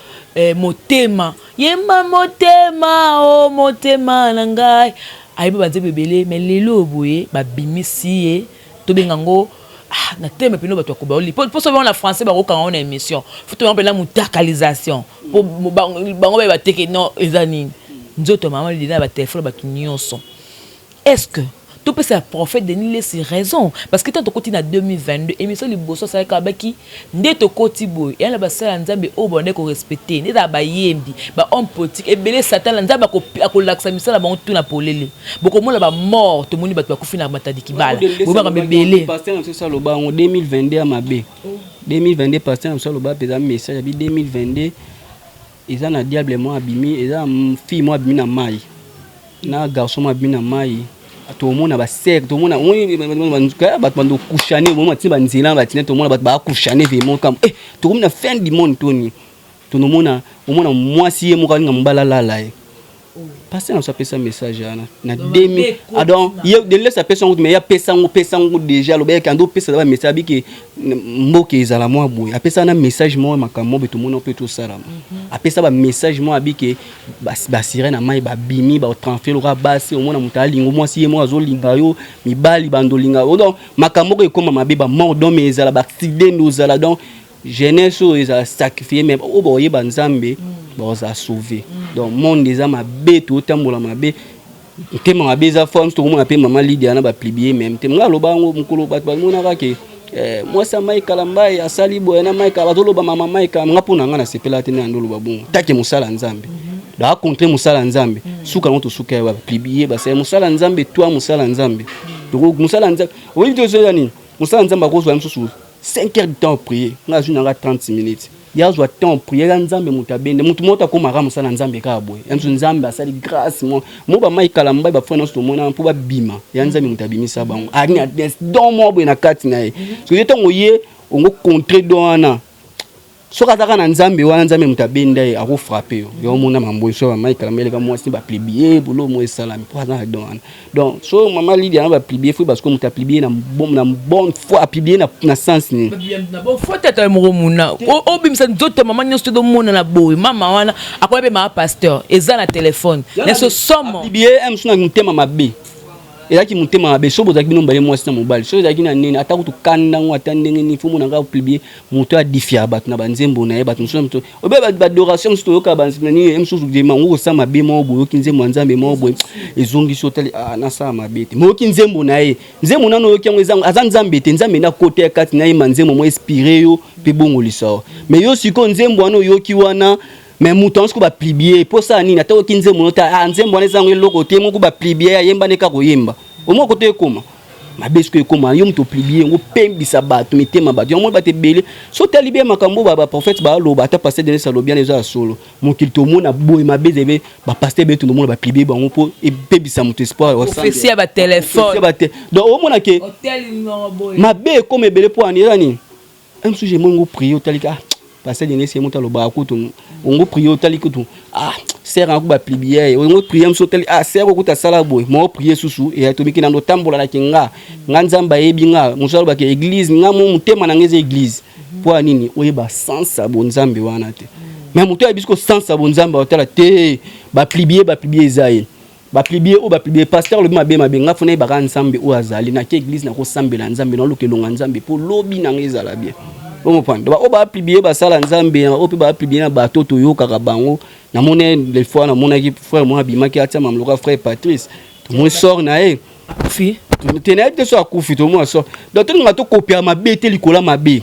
motema yemba, motema o motema na ngai. Ayemba banzembo ebele, mais lelo oyo boye babimisi ye, tobenga yango, ah, na teme peno bato bakoba oli mpo so bango na français bakokanga ngo na émission. Fo tobango mpena mutakalisation mpo bango bayeba teke non, eza nini nzoto ya Mama Lydia na batelefone bato nyonso. Est ce que topesa prophète Denis Lesi raison? Parce que tant tokoti na 2022, émission liboso asalaki, abaki nde tokoti boye, eya na basala ya Nzambe oyo bande korespecte nde ezala bayembi, bahomme politique ebele. Satan na Nzambe akolakisa misala bango tuna polele. Bokomona bamort, tomoni bato bakufi na Matadi Kibala, boyebaka ebele. Pasteur na biso aloba yango, 2022 ya mabe. 2022, pasteur na biso aloba mpenza message abi 2022 eza na diable mo abimi, eza fille mo abimi na mai, na garçon mo abimi na mai. Tomona basere, tomona bato bando kushane, omona batina banzela, batina, tomona bato baakushane vraiment. Kambo tokomi na fin du monde, toni tonomona, omona mwasi ye moko alinga mobali alala ye. Pasteur na biso apesa message wana na 2000. Ah, donc ye Denis apesa yango, mais ye apesa yango, pesa yango déjà. Aloba yeke ando opesa ba message, abiki mboka ezala mwa boye. Apesa na message moko, makambo boye tomona mpe tosalama. Apesa bamessage moko, abike basire na mai babimi, batransfert loka basi. Omona moto alinga mwasi ye moko azolinga yo, mibali bandolinga. Donc makambo moko ekóma mabe, bamort d'homme ezala, baaccident nde ozala. Donc jeunesse oyo ezala sacrifié, mais oyo bakoyeba Nzambe bakozala sauvé. Donc monde eza mabe, totambola mabe, motema mabe eza fort. Tokomona mpe Mama Lidia na bapublier même te. Nga aloba yango mokolo, bato bamonaka ke mwasi ya Mike Kalambai asali boye na Mike, bazoloba mama Mike. Nga mpo na nga nasepela te nde andoloba bongo take mosala ya Nzambe bacontre mosala ya Nzambe. Suka yango tosuka ya bapublier, basali mosala ya Nzambe, toi mosala ya Nzambe, mosala ya Nzambe oyebi te ozoya nini. Mosala ya Nzambe akozwa mosusu 5 heures de temps prier, nga azwi nanga 30 minutes ye azwa temps prière ya Nzambe. Moto abende motu moko akomaka mosala Nzambe kaka boye ya mosu. Nzambe asali grâce mo mo bamai Kalambai, bafrère nyonso tomona mpo babima ya Nzambe. Moto abimisa bango ali na don moko boye na kati na ye. Soki ye ntango ye ongo contre don wana, soki azaka na Nzambe wana, Nzambe moto abenda ye, akofrappe yo. Yo omona mambo so bamai Kalamba eleka mwasi bapublier bolo mo esalami mpo aza na don wana. Donc so Mama Lidia na bapublier fo parce que moto apublier na bonne foi, apublier na sens nini? Na bonne foi tata moko muna obimisa nzoto mama nyonso todomona na boye. Mama wana akoya mpe maa pasteur eza na telefone naso somo. Apublier mosu na motema mabe, ezalaki motema mabe. So bozalaki bino mibale, mwasi na mobali, so ezalaki na nini, ata kutu kanda ngo, ata ndenge nini, fo monaka publier moto adifiaka bato na banzembo na ye. Bato mosusu obe baadoration mosusu toyoka nini mosusu dema ngo kosala mabe moko boye. Oyoki nzembo ya Nzambe moko boye, ezongisi, otali, ah, nasala mabe te. Moyoki nzembo na ye, nzembo nano oyoki yango, aza Nzambe te. Nzambe nde akota ya kati nayemba nzembo mo inspire yo mpe bongolisa yo. Mais yo sikoyo nzembo wana oyoki wana, mais moto yango sikoyo bapublier mpo osala nini? Ata oyoki nzembo no te, ah, nzembo wana ezango eloko te moko. Bapublier, ayemba nde kaka koyemba, omoko to ekoma. Mabe soki ekóma yo moto opublier yango, opembisa bato mitema, bato yango bato ebele. So otali bien makambo baprophète baaloba, ata pasteur Denis alobi wana, eza ya solo. Mokili tomona boye mabe eza ebe, bapasteur ebele tomona bapublier bango mpo epebisa moto espoir. Prophétie ya batelefone. Donc omona ke mabe ekóma ebele. Mpo ani eza nini? Mosusu emoni ngo prier, otali, ah, pasteur Denis ye moto alobaka kutu ongo prier, otali kutu, ah, sœur yango bapublier ye ongo prier. Mosusu otali, ah, sœur okuta asala boye mo prier susu eya tomiki nando otambolalaki nga Nzambe ayebi nga. Mosusu alobaki église, nga mo motema na nga eza église. Mpo ya nini? Oyeba sens ya bonzambe wana te. Mais moto ayebi siko sens ya bonzambe, otala te bapublier, bapublier eza ye, bapublier oyo bapublier pasteur alobi mabe mabe. Nga fona yebaka Nzambe oyo azali nake église, nakosambela Nzambe, naluka elonga Nzambe mpo lobi nanga ezala bien. Omopande oyo bapublier basala Nzambe, oyo mpe bapublier na bato toyokaka bango. Namoni les fois namonaki frère moko abimaki, atia mamloka frère Patrice, tomoni sort na ye. Akufi. Te, nayebi te so akufi. Tomona sort. Donc tolinga tokopia mabe te likolo ya mabe.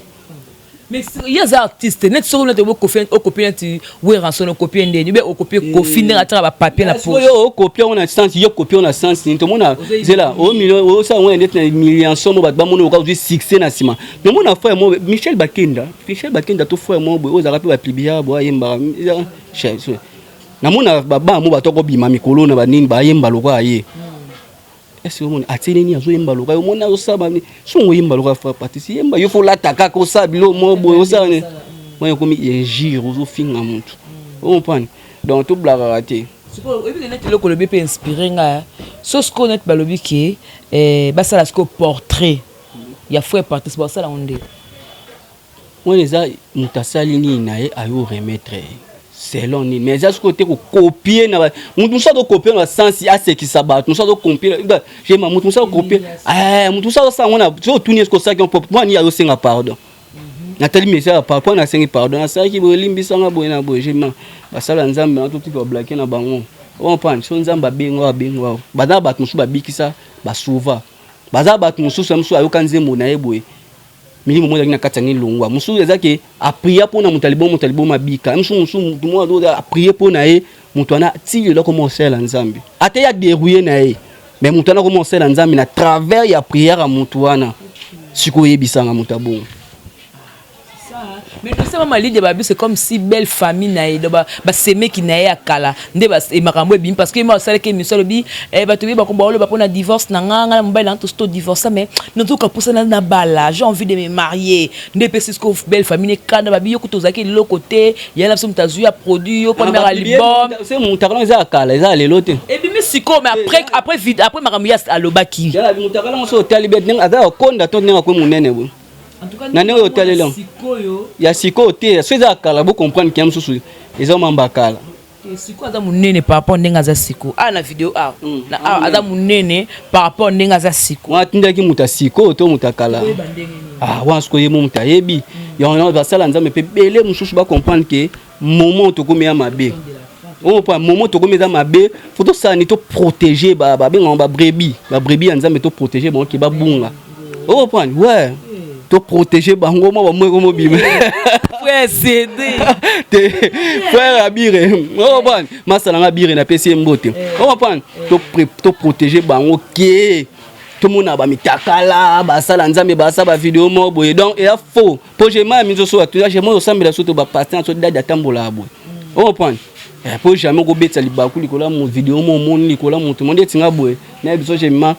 Mais ye aza artiste neti soki neti okopie neti Werrason, okopie ndeni be okopie Kofi ndenge atiaka bapapier na poche. Yo okopie ngo na sens, yo kopie ngo na sens nini? Tomona nzela osala ngo neti na million somo, bato bamona oka ozwi succès na nsima. Tomona frère mo Michel Bakenda, Michel Bakenda to frère mo boye oyo ezalaka mpe bapublier boye, ayembaka. Namona babaa mo bato akobima mikolo na banini, bayemba lokola ye. Est-ce omoni atie nini? Azoyemba loka, omoni azosala nini? Songo oyemba loka frère Patrice, yemba yo, fo lata kaka, osala bilo mo boye, osala nini wana, ekomi injure, ozofinga motu, ocomprendre? Donc toblakaka te. Sikoyo oyebi neti eloko olobi mpe inspiré nga. So sikoyo neti balobi ke basala sikoyo portrait ya frère Patrice, basala yango nde? Wana eza moto asali nini na ye, ayo remettre ye selon nini. Mais eza sikoyo te kocopier na moto mosusu, azocopier na sens asekisa bato, mosusu azocopier jema, moto mosusu azocopier, moto mosusu azosala ngo na so otuni eske osalaki mpo mpo nini, azosenga pardon. Natali message ya pardon, nasengi pardon, nasalaki boye, elimbisanga boye na boye. Jema basala Nzambe na totika bablake na bango, comprendre. So Nzambe abenga, abenga baza bato mosusu babikisa, basauva. Baza bato mosusu ya mosusu ayoka nzembo na ye boye, milimo moko ezalaki na kati ya nilongwa. Mosusu eza ke aprier mpona moto aliboma, moto aliboma abika. Mosusu, mosusu motu moko aprier mpo na ye, moto wana ti lelo akoma kosalela Nzambe, ata ye adérouiller na ye, mais moto wana akoma kosalela Nzambe na travers ya prière ya motu wana. Sikoyo oyebisanga moto abongo. Mais dossier mama Lidia, babi c'est comme si belle famille na ye, donc basemeki na ye ya kala nde makambo ebimi, parce que ye mo asalaki émission, alobi bato oyebi bakomba oloba mpona divorce na nga, nga na mobali na nga tosi todivorce, mais nazoka mposa na bala, j'ai envie de me marier. Nde epesi siko belle famille nekanda, babi yo kuta ozalaki eloko te, ya na biso moto azwi ya produit yo première album. Se motakala eza ya kala, eza ya lelo te. Ebimi sikoyo, mais après makambo ye alobaki. Motakala ngo so otali be ndenge aza ya konda to ndenge akomi monene boye na ndenge oyo otalela ya sikoyo te. So eza ya kala, bocomprendre kia mosusu eza mamba kala. Sikoyo aza monene par rapport ndenge aza sikoyo awa na video awa na awa, aza monene par rapport ndenge aza sikoyo. Wana atindaki moto ya sikoyo to moto ya kala wana, sikoyo ye mo moto ayebi yango. Basala Nzambe mpe bele mosusu bacomprendre ke moment tokomi ya mabe oyo, mpo moment tokomi eza mabe, fo tosala nini? Toprotéger, babengaka babrebis, babrebis ya Nzambe, toprotéger bango ke babunga, ocomprendre? Ouais, toprotéger bango mwa bamweko mobima. Frère CD. Te, frère Abire, ocomprendre? Masala nga Abire, napesi ye mbote, ocomprendre? Toprotéger bango ke tomona bamitakala, basala Nzambe basala bavideo moko boye. Donc eya faux, mpo jema ya miso so atuna jema osambela so to bapasteur so dadi atambolaka boye, ocomprendre? Mpo jamais okobetisa libaku likolo ya video mo omoni likolo ya motu mo ndeti nga boye. Nayebi so jema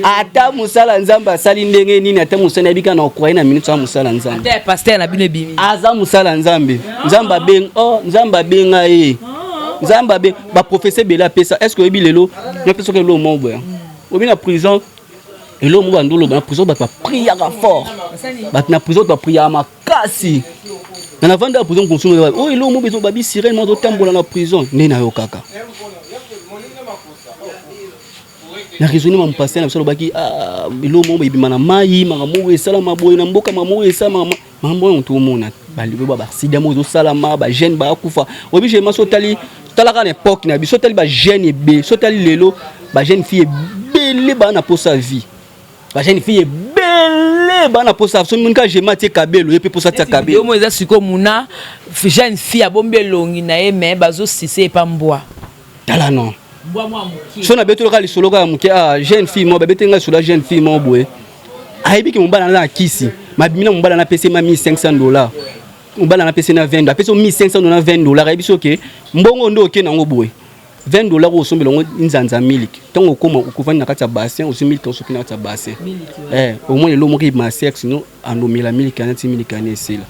ata mosala Nzambe asali ndenge nini, ata mosala nayebi kaka na okroye na minute aza mosala Nzambe. Ata pasteur na bino ebimi. Aza mosala Nzambe. Nzambe abenga, oh, Nzambe abenga ye, Nzambe abenga baprofesseur ebele apesa. Est ce que oyebi lelo napesa soki eloko moko boye obi na prison, eloko moko bando oloba na prison, bato bapriaka fort, bato na prison bato bapriaka makasi. Na navanda ya prison consume oyo, eloko moko bezo babi sirène moko azotambola na prison nde nayo kaka na raisonne. Ma pasteur na biso alobaki eloko moko ebima na mai, makambo moko esalama boye na mboka, makambo moko esalama, makambo oyo tomona balibo baaccident moko ezosalama, bajeune bakufa. Oyebi jema so otali, talaka na époque na biso, otali bajeune ebele, so otali lelo bajeune fille ebele baa na posa vie, bajeune fille ebele baa na posa. So monika jema atie kabelo, ye mpe posa tia kabelo. Mo eza sikoyo muna jeune fille abombi elongi na ye, mais bazosise epa mbwa. Tala non. So nabeteli kaka lisolo kaka moke. Ah, jeune fille moko babeteli ngai lisolo ya jeune fille moko boye, ayebi ke mobali aza na kisi, mabimi na mobali, anapesi ma 1500 $. Mobali anapesi na 20, apesi 1500 $ 20 $. Ayebi soki mbongo nde oke nango boye, 20 $ oyo osombela yango nzanza miliki. Ntango okóma, okovandi na kati ya bassin, ozwi miliki, osoki na kati ya bassin, omoni eloko moko ebima sexe no, andomela miliki ana ti miliki ana esila.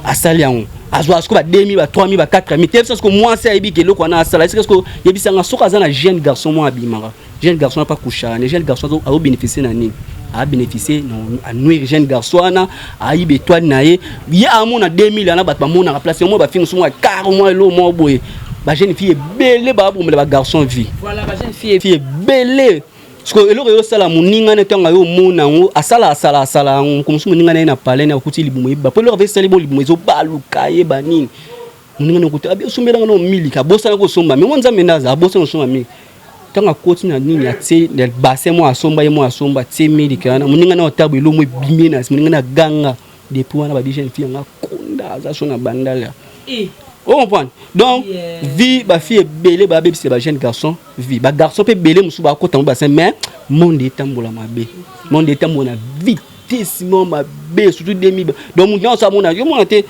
Asali yango, azwa siko ba 2000, ba 3000, ba 4000 te. Siko mwasi ayebi ke eloko wana asala esika. Siko yebisanga, soki aza na jeune garçon moko, abimaka jeune garçon apa kushaka ne jeune garçon, azobénéficie na nini? Abénéficie anuire jeune garçon wana, ayiba étoile na ye. Ye amona 2000 wana, bato bamonaka place mwa bafingi so mwa car mwa elo mwa boye. Bajeune fille ebele babomela bagarçon vie. Voilà, bajeune fille. Fille ebele. Siko eloko ezosala, moninga ne ntango ayo omona yango, asala asala asala yango mosusu, moninga na ye na palais akuti libumu eyeba po eloko ave esali bo libumu ezobaluka, yeba nini. Moninga na okuti abi osombelanga na miliki, abosana kosomba. Me mo Nzambe nde aza, abosana kosomba miliki. Ntango akoti na nini, atie na bassin moko asomba, ye moko asomba, atie miliki wana. Moninga na otabo elomo ebimi na moninga na ganga. Depuis wana babi jeune fille yanga konda aza so na bandala. O comprendre? Donc vie, bafille ebele babebisela bajeune garçon vie, bagarçon mpe ebele mosusu bakota ngo bassin. Mais monde etambola mabe, monde etambola na vitesse mo mabe, surtout 2000. Donc moto nyonso amona yo mona te.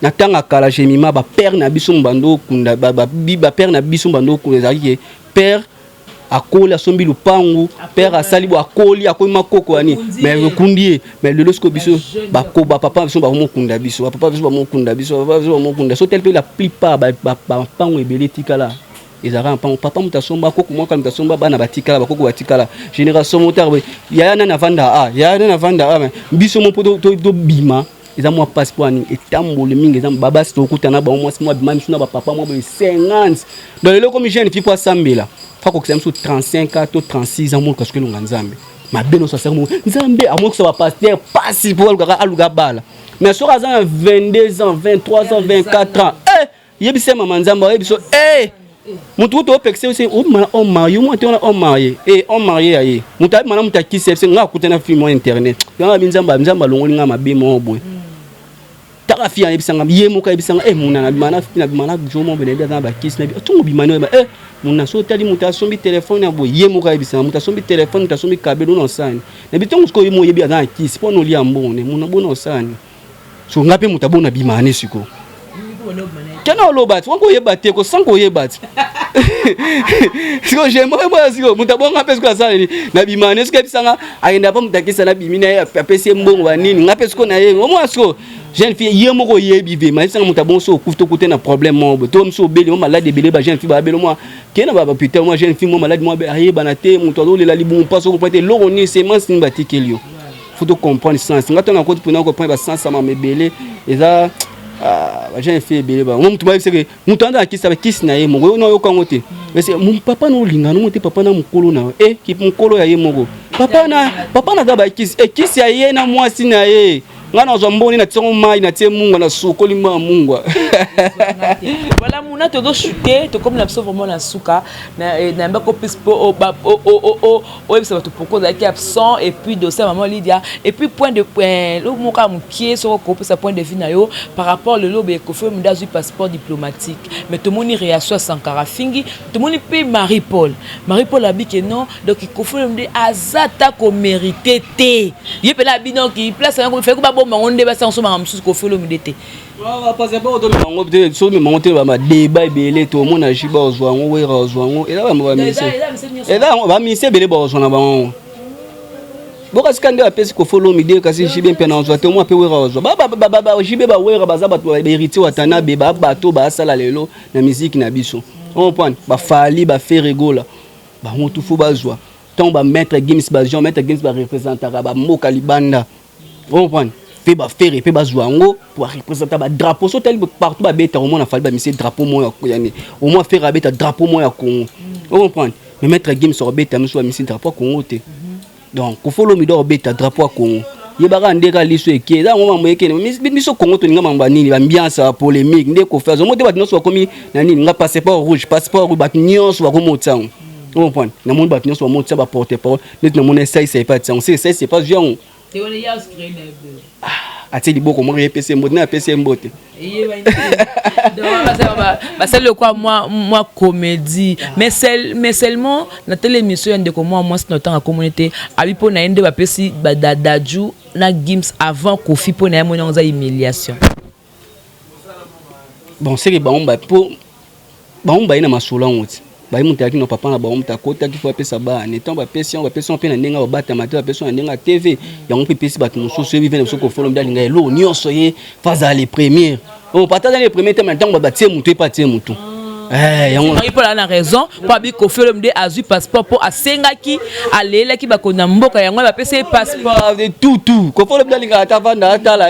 Na ntango ya kala, jemima, bapère na biso bando okunda, bapère na biso bando okunda, ezalaki ke père akoli, asombi lupangu, père asali bo, akoli, akomi makoko yani, mais okundi ye. Mais lelo sikoyo biso bapapa biso bakomokunda biso, bapapa biso bamokunda biso, bapapa biso bamokunda so tel mpe la plupart bampango ebele etikala ezalaka mpango papa moto asomba, koko moko moto asomba, bana batikala, bakoko batikala, génération motard. Yaya nani avanda a, yaya nani avanda a, biso mo mpo tobima eza mwa mpasi. Mpo ani etamboli mingi eza babasi tokutana bango, mwasi mwa bima misu na bapapa mwa boye 50. Donc lelo komi jeune fille mpo asambela, fa kokisa misu 35 ans to 36 ans. Moluka soki elonga Nzambe mabe nyonso asali mo Nzambe amokisa bapaster pasi mpo alukaka aluka bala. Mais soki aza na 22 ans, 23 ans, 24 ans, eh, yebisa mama Nzambe ayebi so, eh, motu kutu opekisa ose obima na homme marié omwa te. Wana homme marié, e homme marié ya ye moto ayebima na moto akisi yebise. Nga akuta na film wa internet yanga bi Nzambe, Nzambe alongoli nga mabe moko boye. Taka fille ayebisanga, ye moko ayebisanga: e muna, nabima na nabima na jo mo boye, nayebi aza na bakisi. Nayebi ntongo obima ne oyeba e muna. So otali moto asombi telefone ya boye, ye moko ayebisanga moto asombi telefone, moto asombi kabelo na osani. Nayebi ntongo sikoyo ye mo oyebi aza na kisi mpo na olia mbongo ne muna bona osani. So nga mpe moto abona bima ne sikoyo kena oloba ti wango oyeba te kosan koyeba ti sikoyo j'aimerais boya sikoyo moto abonga mpe sikoyo asala nini na bima ne. Sikoyo ayebisanga akenda mpo moto akisa na bimi na ye, apesi ye mbongo banini. Nga mpe sikoyo na ye omona sikoyo jeune fille ye moko oyebi vema ayebisanga moto abongo. So okufi, tokute na problème moko boye to mosu obeli mo malade ebele. Ba jeune fille babeli mwa ke na bahôpital, mwa jeune fille mwa malade mwa ayebana te, moto azolela libumu mpasi, okomprendre te eloko nini, semence nini batikeli yo. Faut to comprendre sens. Nga ntango nakoti mpona comprendre basens ya mama ebele, eza bajeune fille ebele ba moto bayebiseke moto anda akisi bakisi na ye moko oyo nayoka yango te. Mon papa na olinga nango te, papa na mokolo na e mokolo ya ye moko, papa na papa naza bakisi e kisi ya ye na mwasi na ye. Nga nazwa mboni, natiango mai, natie mungwa, nasukoli mwa mungwa. Voilà, muna tozochute, tokomi na biso vraiment na suka. Nayambako plus mpo oyebisa bato pourquoi ozalaki absent, et puis dossier ya maman Lydia, et puis point de lo moko ya mokie, soki okopesa point de vue na yo par rapport lelo boye Kofi Olomide azwi passeport diplomatique. Mais tomoni réaction ya Sankara fingi, tomoni mpe Marie Paul. Marie Paul abi ke non, donc Kofi Olomide aza ta komérite te. Ye mpena abi donc place yango feki babomba yango nde basango somaka mosusu Kofi Olomide te. Passeport tomemango te, so memango te, badeba ebele tomona ji bazwa yango, Wera ozwa yango, eza bamisi, eza bamisi ebele bazwa na bango. Bokasika nde bapesi Kofi Olomide, kasi JB mpe na ozwa te, omwa mpe Wera ozwa. JB, bawera baza bato bahéritier Watanabe, babato basala lelo na miziki na biso, comprendre. Bafally, baFerre Gola, bango tufu bazwa. Ntango bamaître Gims, bajean maître Gims barepresentaka bamboka libanda, comprendre, mpe baFerre mpe bazwa yango po barepresenta badrapeau. So otali partout babeta, omona Fally bamisie drapeau moko yani, omoi Ferre abeta drapeau moko ya Congo, ocomprendre. Mais maître Gims akobeta miso bamisi drapeau ya Congo te. Donc Kofi Olomide akobeta drapeau ya Congo, yebaka nde kaka liso eke eza yango mambo ekende biso Congo. Tolinga mambo ya nini? Baambiance ya polémique nde Kofi azomo te. Bato nyonso bakomi na nini? Nga passeport rouge, passeport rouge, bato nyonso bakomi otia yango, ocomprendre. Namoni bato nyonso bamotia baporte parole neti namoni esaisa epa tia yango, se esaisa epa zwi yango. Atie liboko moko, ye pesi ye mbote, na apesi ye mbote. Basali lokwa mwa comédie, mais seulement na tele émission ya ndeko mwa mwasi na otanga komoni te. Abi mpo na ye nde bapesi badadaju na Gims avant Kofi. Mpo na ye, moni yango eza humiliation. Bon, seke bango mpo bango baye na masolo yango ti baye, moto ayaki na papa na bango, moto akotaki fo apesa bana. Ntango bapesi yango, bapesi yango mpe na ndenge babatama te, bapesi yango na ndenge ya TV. Yango mpe epesi bato mosusu. Yebi ve na biso, kofolo mbi alinga eloko nyonso, ye fa azala le premier. Oh, pata aza le premier te, ma ntango batie motu, ye mpe atie motu. Yango. Mpo na raison mpo abi Kofi Olomide azwi passeport mpo asengaki, alelaki bakonzi na mboka, yango bapesi ye passeport. Tutu Kofi Olomide alingaka ata vanda atala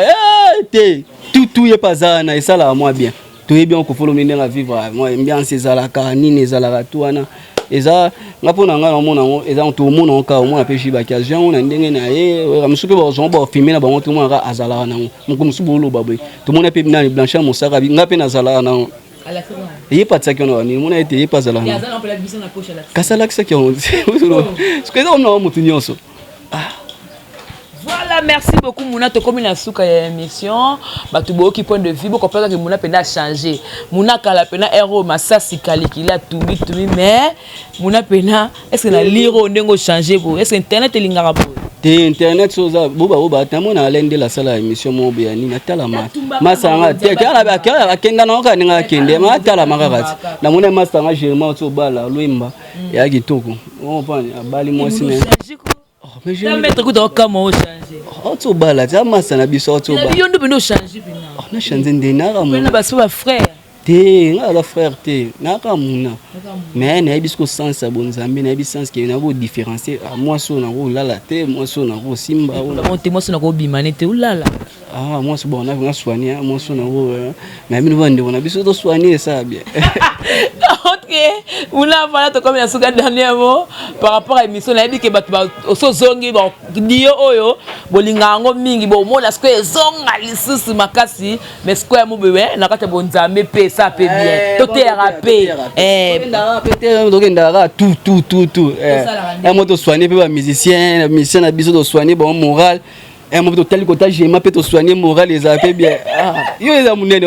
te, tutu ye mpe aza wana, esalaka mwa bien. Toyebi yango, Kofi Olomide ndenge avivre mwa ambiance ezalaka nini, ezalaka tu wana. Eza nga mpo na ngai naomona yango, eza tomona yango kaka. Omona mpe jibaki azwi yango na ndenge na ye. Mosusu mpe bazwango, bafilme na bango, tomona kaka azalaka nango. Moko mosusu booloba boye, tomona mpe nani, Blanchard Mosaka, nga mpe nazalaka nango, ye mpe atiaki wana banini. Mona ete ye mpe azalaka nango, kasi alakisaki yango soki eza omona motu nyonso. Voilà, merci beaucoup Mouna. Tokomi na suka ya émission. Bato boyoki point de vue, bokopeka ke Mouna penda changer. Mouna kala pena ero masasi kalikila tumbi tumbi, mais Mouna pena, est-ce que na liro ndenge changer bo? Est-ce que internet elingaka bo? Te, internet so oza boba boba, namona Alain nde asala émission moko boye ya nini, atalama masanga te, akenda nango kaka ndenge akende, ma atalama kaka ti namoni masanga Germain oti obala Lwemba ya kitoko, comprendre, abali mwasi na Maître kuta okama ochange. Oti obala ti amasa na biso oti obala. Yo nde mpenza ochange mpena. Nachange nde naka. Mpena baso bafrère. Te, nga aza frère te, naka muna, mais nayebi siko sens ya bonzambe, nayebi sens ke nako différencier mwasi oyo nakolala te, mwasi oyo nakosimba. Te, mwasi oyo nakobima ne te, olala. Ah, mwasi bon, na soigner mwasi oyo nako, mais bino bandeko na biso tosoigner, esala bien. Ok Muna, voilà, tokomi na suka. Dernier mot par rapport à émission. Nayebi ke bato osozongi dio oyo bolinga yango mingi, bomona sikoyo ezonga lisusu makasi, mais sikoyo ya moboye na kati ya bonzambe mpe esa mpe bien, toteyaka mpe. Tokendaka kaka tout tout tout tout mo tosoigne mpe bamusicien, musicien na biso, tosoigne bango moral mo mpe totali kota gema mpe tosoigne moral, ezala mpe bien. Yo eza monene,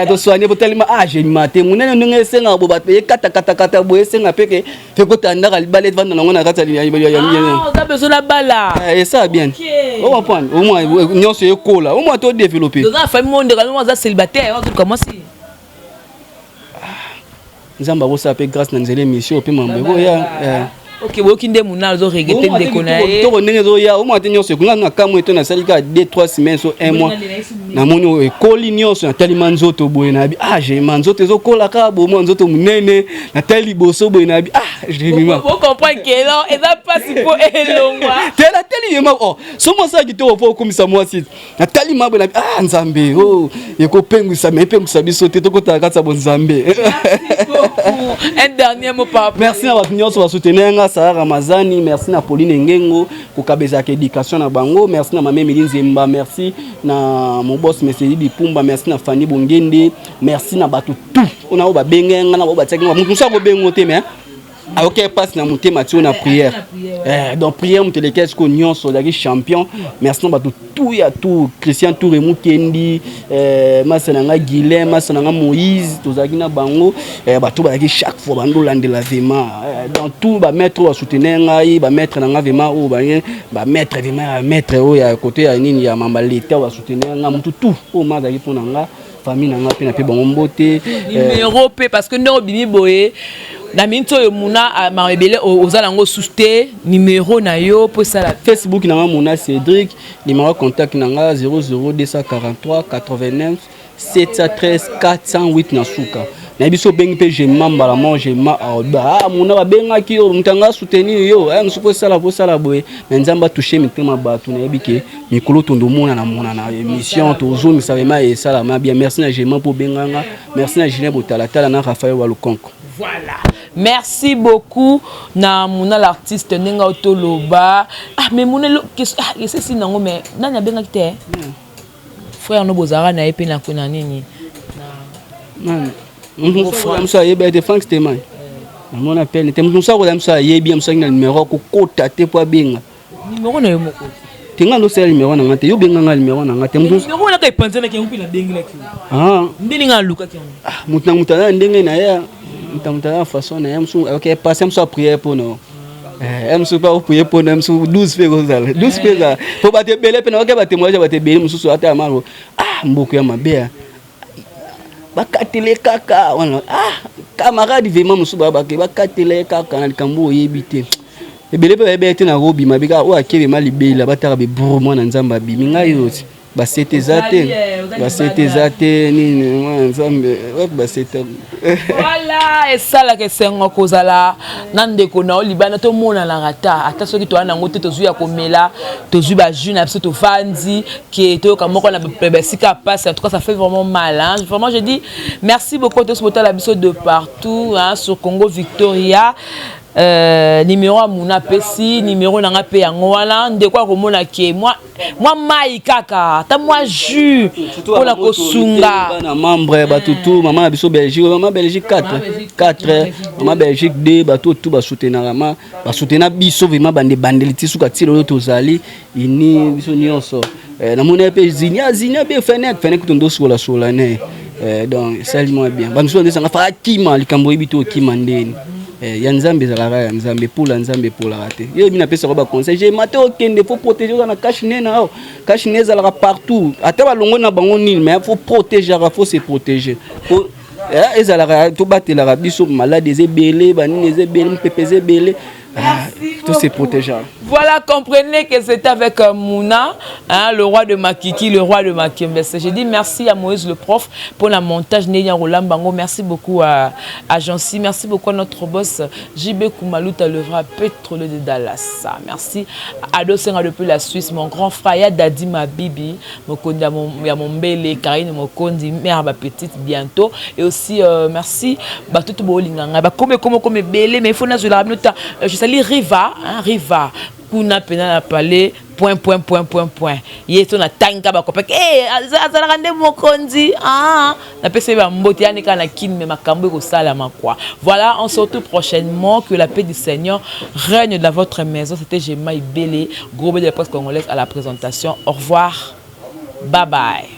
tosoigne po talima gema te monene ndenge esengaka bo bato ekatakata boye, esenga mpe ke fe kotandaka libala evanda nango na kati. Oza besoin na bala. Esa bien, ocomprendre, au moins nyonso ekola, au moins todéveloppe. Toza na famille mo ndeko aza célibataire, ozoluka mwasi. Nzambe akosala mpe grâce na nzela émission mpe mambo ekoya. Ok, boyoki nde Muna azoregretter ndeko na ye. Kitoko ndenge ezoya, omona te nyonso ekunga na kamwe to nasali kaka 2 3 semaines so 1 mois, namoni oyo ekoli nyonso. Natalima nzoto boye, nayebi ah jema nzoto ezokola kaka boye, mwa nzoto monene. Natali liboso boye, nayebi ah jemima. Bocomprendre ke non, eza mpasi mpo elongwa. Te, natali yema, oh so mwasi ya kitoko mpo okomisa mwasi. Natali ma boye, nayebi ah Nzambe o ekopengwisa, me epengwisa biso te, tokotala kati ya bonzambe. Un dernier mot par Merci na bato nyonso basoutenir nga, Sara Ramazani, merci na Pauline Ngengo kokaba ezalaka éducation na bango, merci na mame Emili Nzemba, merci na mon boss Meseli Pumba, merci na Fanny Bongende, merci na bato tout ona oyo babenge nga na oyo batiaki nga. Moto mosusu akobengo te, mais ayoki mpasi na motema ti oyo na prière. Donc prière moto eleki sikoyo nyonso, ozalaki champion. Merci na bato tout ya tout, Christian Touré Mukendi, masa na nga Guilain, masa na nga Moïse, tozalaki na bango. Bato bazalaki chaque fois bandolandela vraiment dans tout, bamaître oyo basoutenir ngai, bamaître na nga vraiment, oyo bamaître vraiment ya maître oyo ya côté ya nini ya mamba leta, oyo basoutenir nga, motu tout oyo ma azalaki mpo na nga, famille na nga mpe na mpe bango mbote. Numéro mpe, parce que ndenge obimi boye na miniti oyo, Muna makambo ebele oza nango susu te, numéro na yo mpo esala. Facebook na nga Muna Cédric, numéro contact na nga 00243 89 713 408 na suka. Nayebi so obengi mpe jema mbala moko, jema ah Muna babengaki yo, moto anga soutenir yo mosuku osala posala boye, mais Nzambe atouche mitema bato. Nayebi ke mikolo tondomona mona na émission tozongisa vraiment esalama bien. Merci na jema mpo obenganga, merci na Julien Botalatala na Raphaël Walukonko. Voilà, merci beaucoup na Muna l'artiste. Ndenge otoloba, ah mais Muna esesi nango, mais nani abengaki te? Frère no bozalaka na ye mpe na nini? Mosu ayebi ete Frank Steman namona pene te. Mosu akola, mosu ayebi, mosu na numéro akokota te mpo abenga. Numéro na yo moko. Te, nga ndosala numéro na nga te, yo benga nga numéro na nga te. Numéro wana ka epanzanaki yango mpe nabengelaki. Ah. Ndenge nga alukaki yango. Ah, moto na moto aza na ndenge na ye, moto na moto aza na façon na ye. Mosusu ok, passe mosusu aprière mpo na mosusu mpe akoprier mpo na mosusu 12 mpe ekozala 12 mpe ezala po bato ebele mpe naoke batémoignage ya bato ebele mosusu ata ya maro. Ah, mboko ya mabe ya bakatele kaka wana. Ah, camarade, vraiment mosusu bake bakatele ye kaka na likambo oyebi te. Ebele mpe bayebi ye te na kobima be kaka oyo akebema libela bataka bebru mwana Nzambe abimi ngai oyo ti basete eza te, basete eza te nini, mwana Nzambe wapi basete? Voilà, esalaka esengo kozala na ndeko na yo libanda. Tomonanaka ta ata soki toya nango te, tozwi ya komela, tozwi bajus na biso, tovandi ke toyoka moko na basika ya pasi. En tout cas, ça fait vraiment mal, hein? Vraiment, je dis merci beaucoup tosi botala biso de partout, hein, sur Congo Victoria. Numéro ya Muna apesi numéro na nga mpe yango wana. Ndeko akomona ke mwa mai kaka, ata mwa jus mpona kosunga. Bana membre, bato tu, mama na biso Belgique, mama Belgique 4 4, mama Belgique 2, bato tu basoutenaka ma basoutena biso vraiment bande bandeli ti suka ti lelo tozali ini biso nyonso. Namoni ye mpe Zinia, Zinia mpe fenek fenek kutu ndosolasola ne. Donc esali mwa bien. Bamisusu ndesanga fa akima likambo oyebi te, okima ndeni. Ya Nzambe ezalaka ya Nzambe, epula Nzambe epolaka te. Yo yebi napesaka baconseil jema te, okende faut protéger, oza na cache-nez na yo, cache-nez ezalaka partout, ata balongo na bango nini, mais faut protégeaka, faut se protéger. Ezalaka tobatelaka biso, maladi eza ebele, banini eza ebele, mopepe eza ebele, tout se protéger. Voilà, comprenez que c'était avec Mouna, hein, le roi de Makiki, le roi de Makembe. Je dis merci à Moïse le prof pour la montage Nénia Roland Bango. Merci beaucoup à Jancy. Merci beaucoup à notre boss JB Koumalouta, le vrai pétrole de Dallas. Merci à Ado Senga depuis la Suisse, mon grand frère Dadi Mabibi, Mokondi ya Mombele, Karine Mokondi, mère ma petite bientôt. Et aussi, merci, bah, tout le bah, comme belé, mais il faut je salue Riva, hein, Riva, kuna pena na palais, point point point point point. Ye to na tanga bakopaki eh azalaka nde mokonzi. Ah, napesi ye bambote yani kaka na Kini, mais makambo ekosalama quoi. Voilà, on se retrouve prochainement. Que la paix du Seigneur règne dans votre maison. C'était Gemma Ibele, gros de la presse congolaise, à la présentation. Au revoir, bye bye.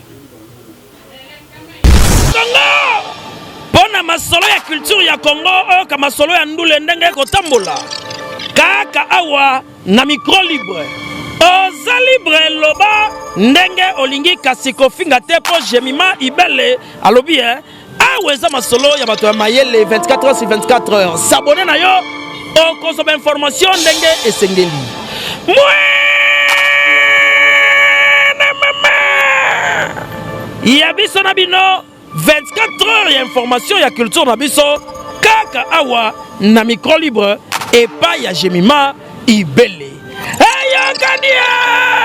Congo mpo na masolo ya culture ya Congo, oyoka masolo ya ndule ndenge ekotambola kaka awa na micro libre. Oza libre, loba ndenge olingi, kasi kofinga te, mpo Jemima Ibele alobi e awa eza masolo ya bato ya mayele 24 heures sur 24 heures. S'abonner na yo, okozwa bainformation ndenge esengeli. Mwene mama ya biso na bino, 24 heures ya information ya culture na biso kaka awa na micro libre epai ya Jemima Ibele. Eyokani.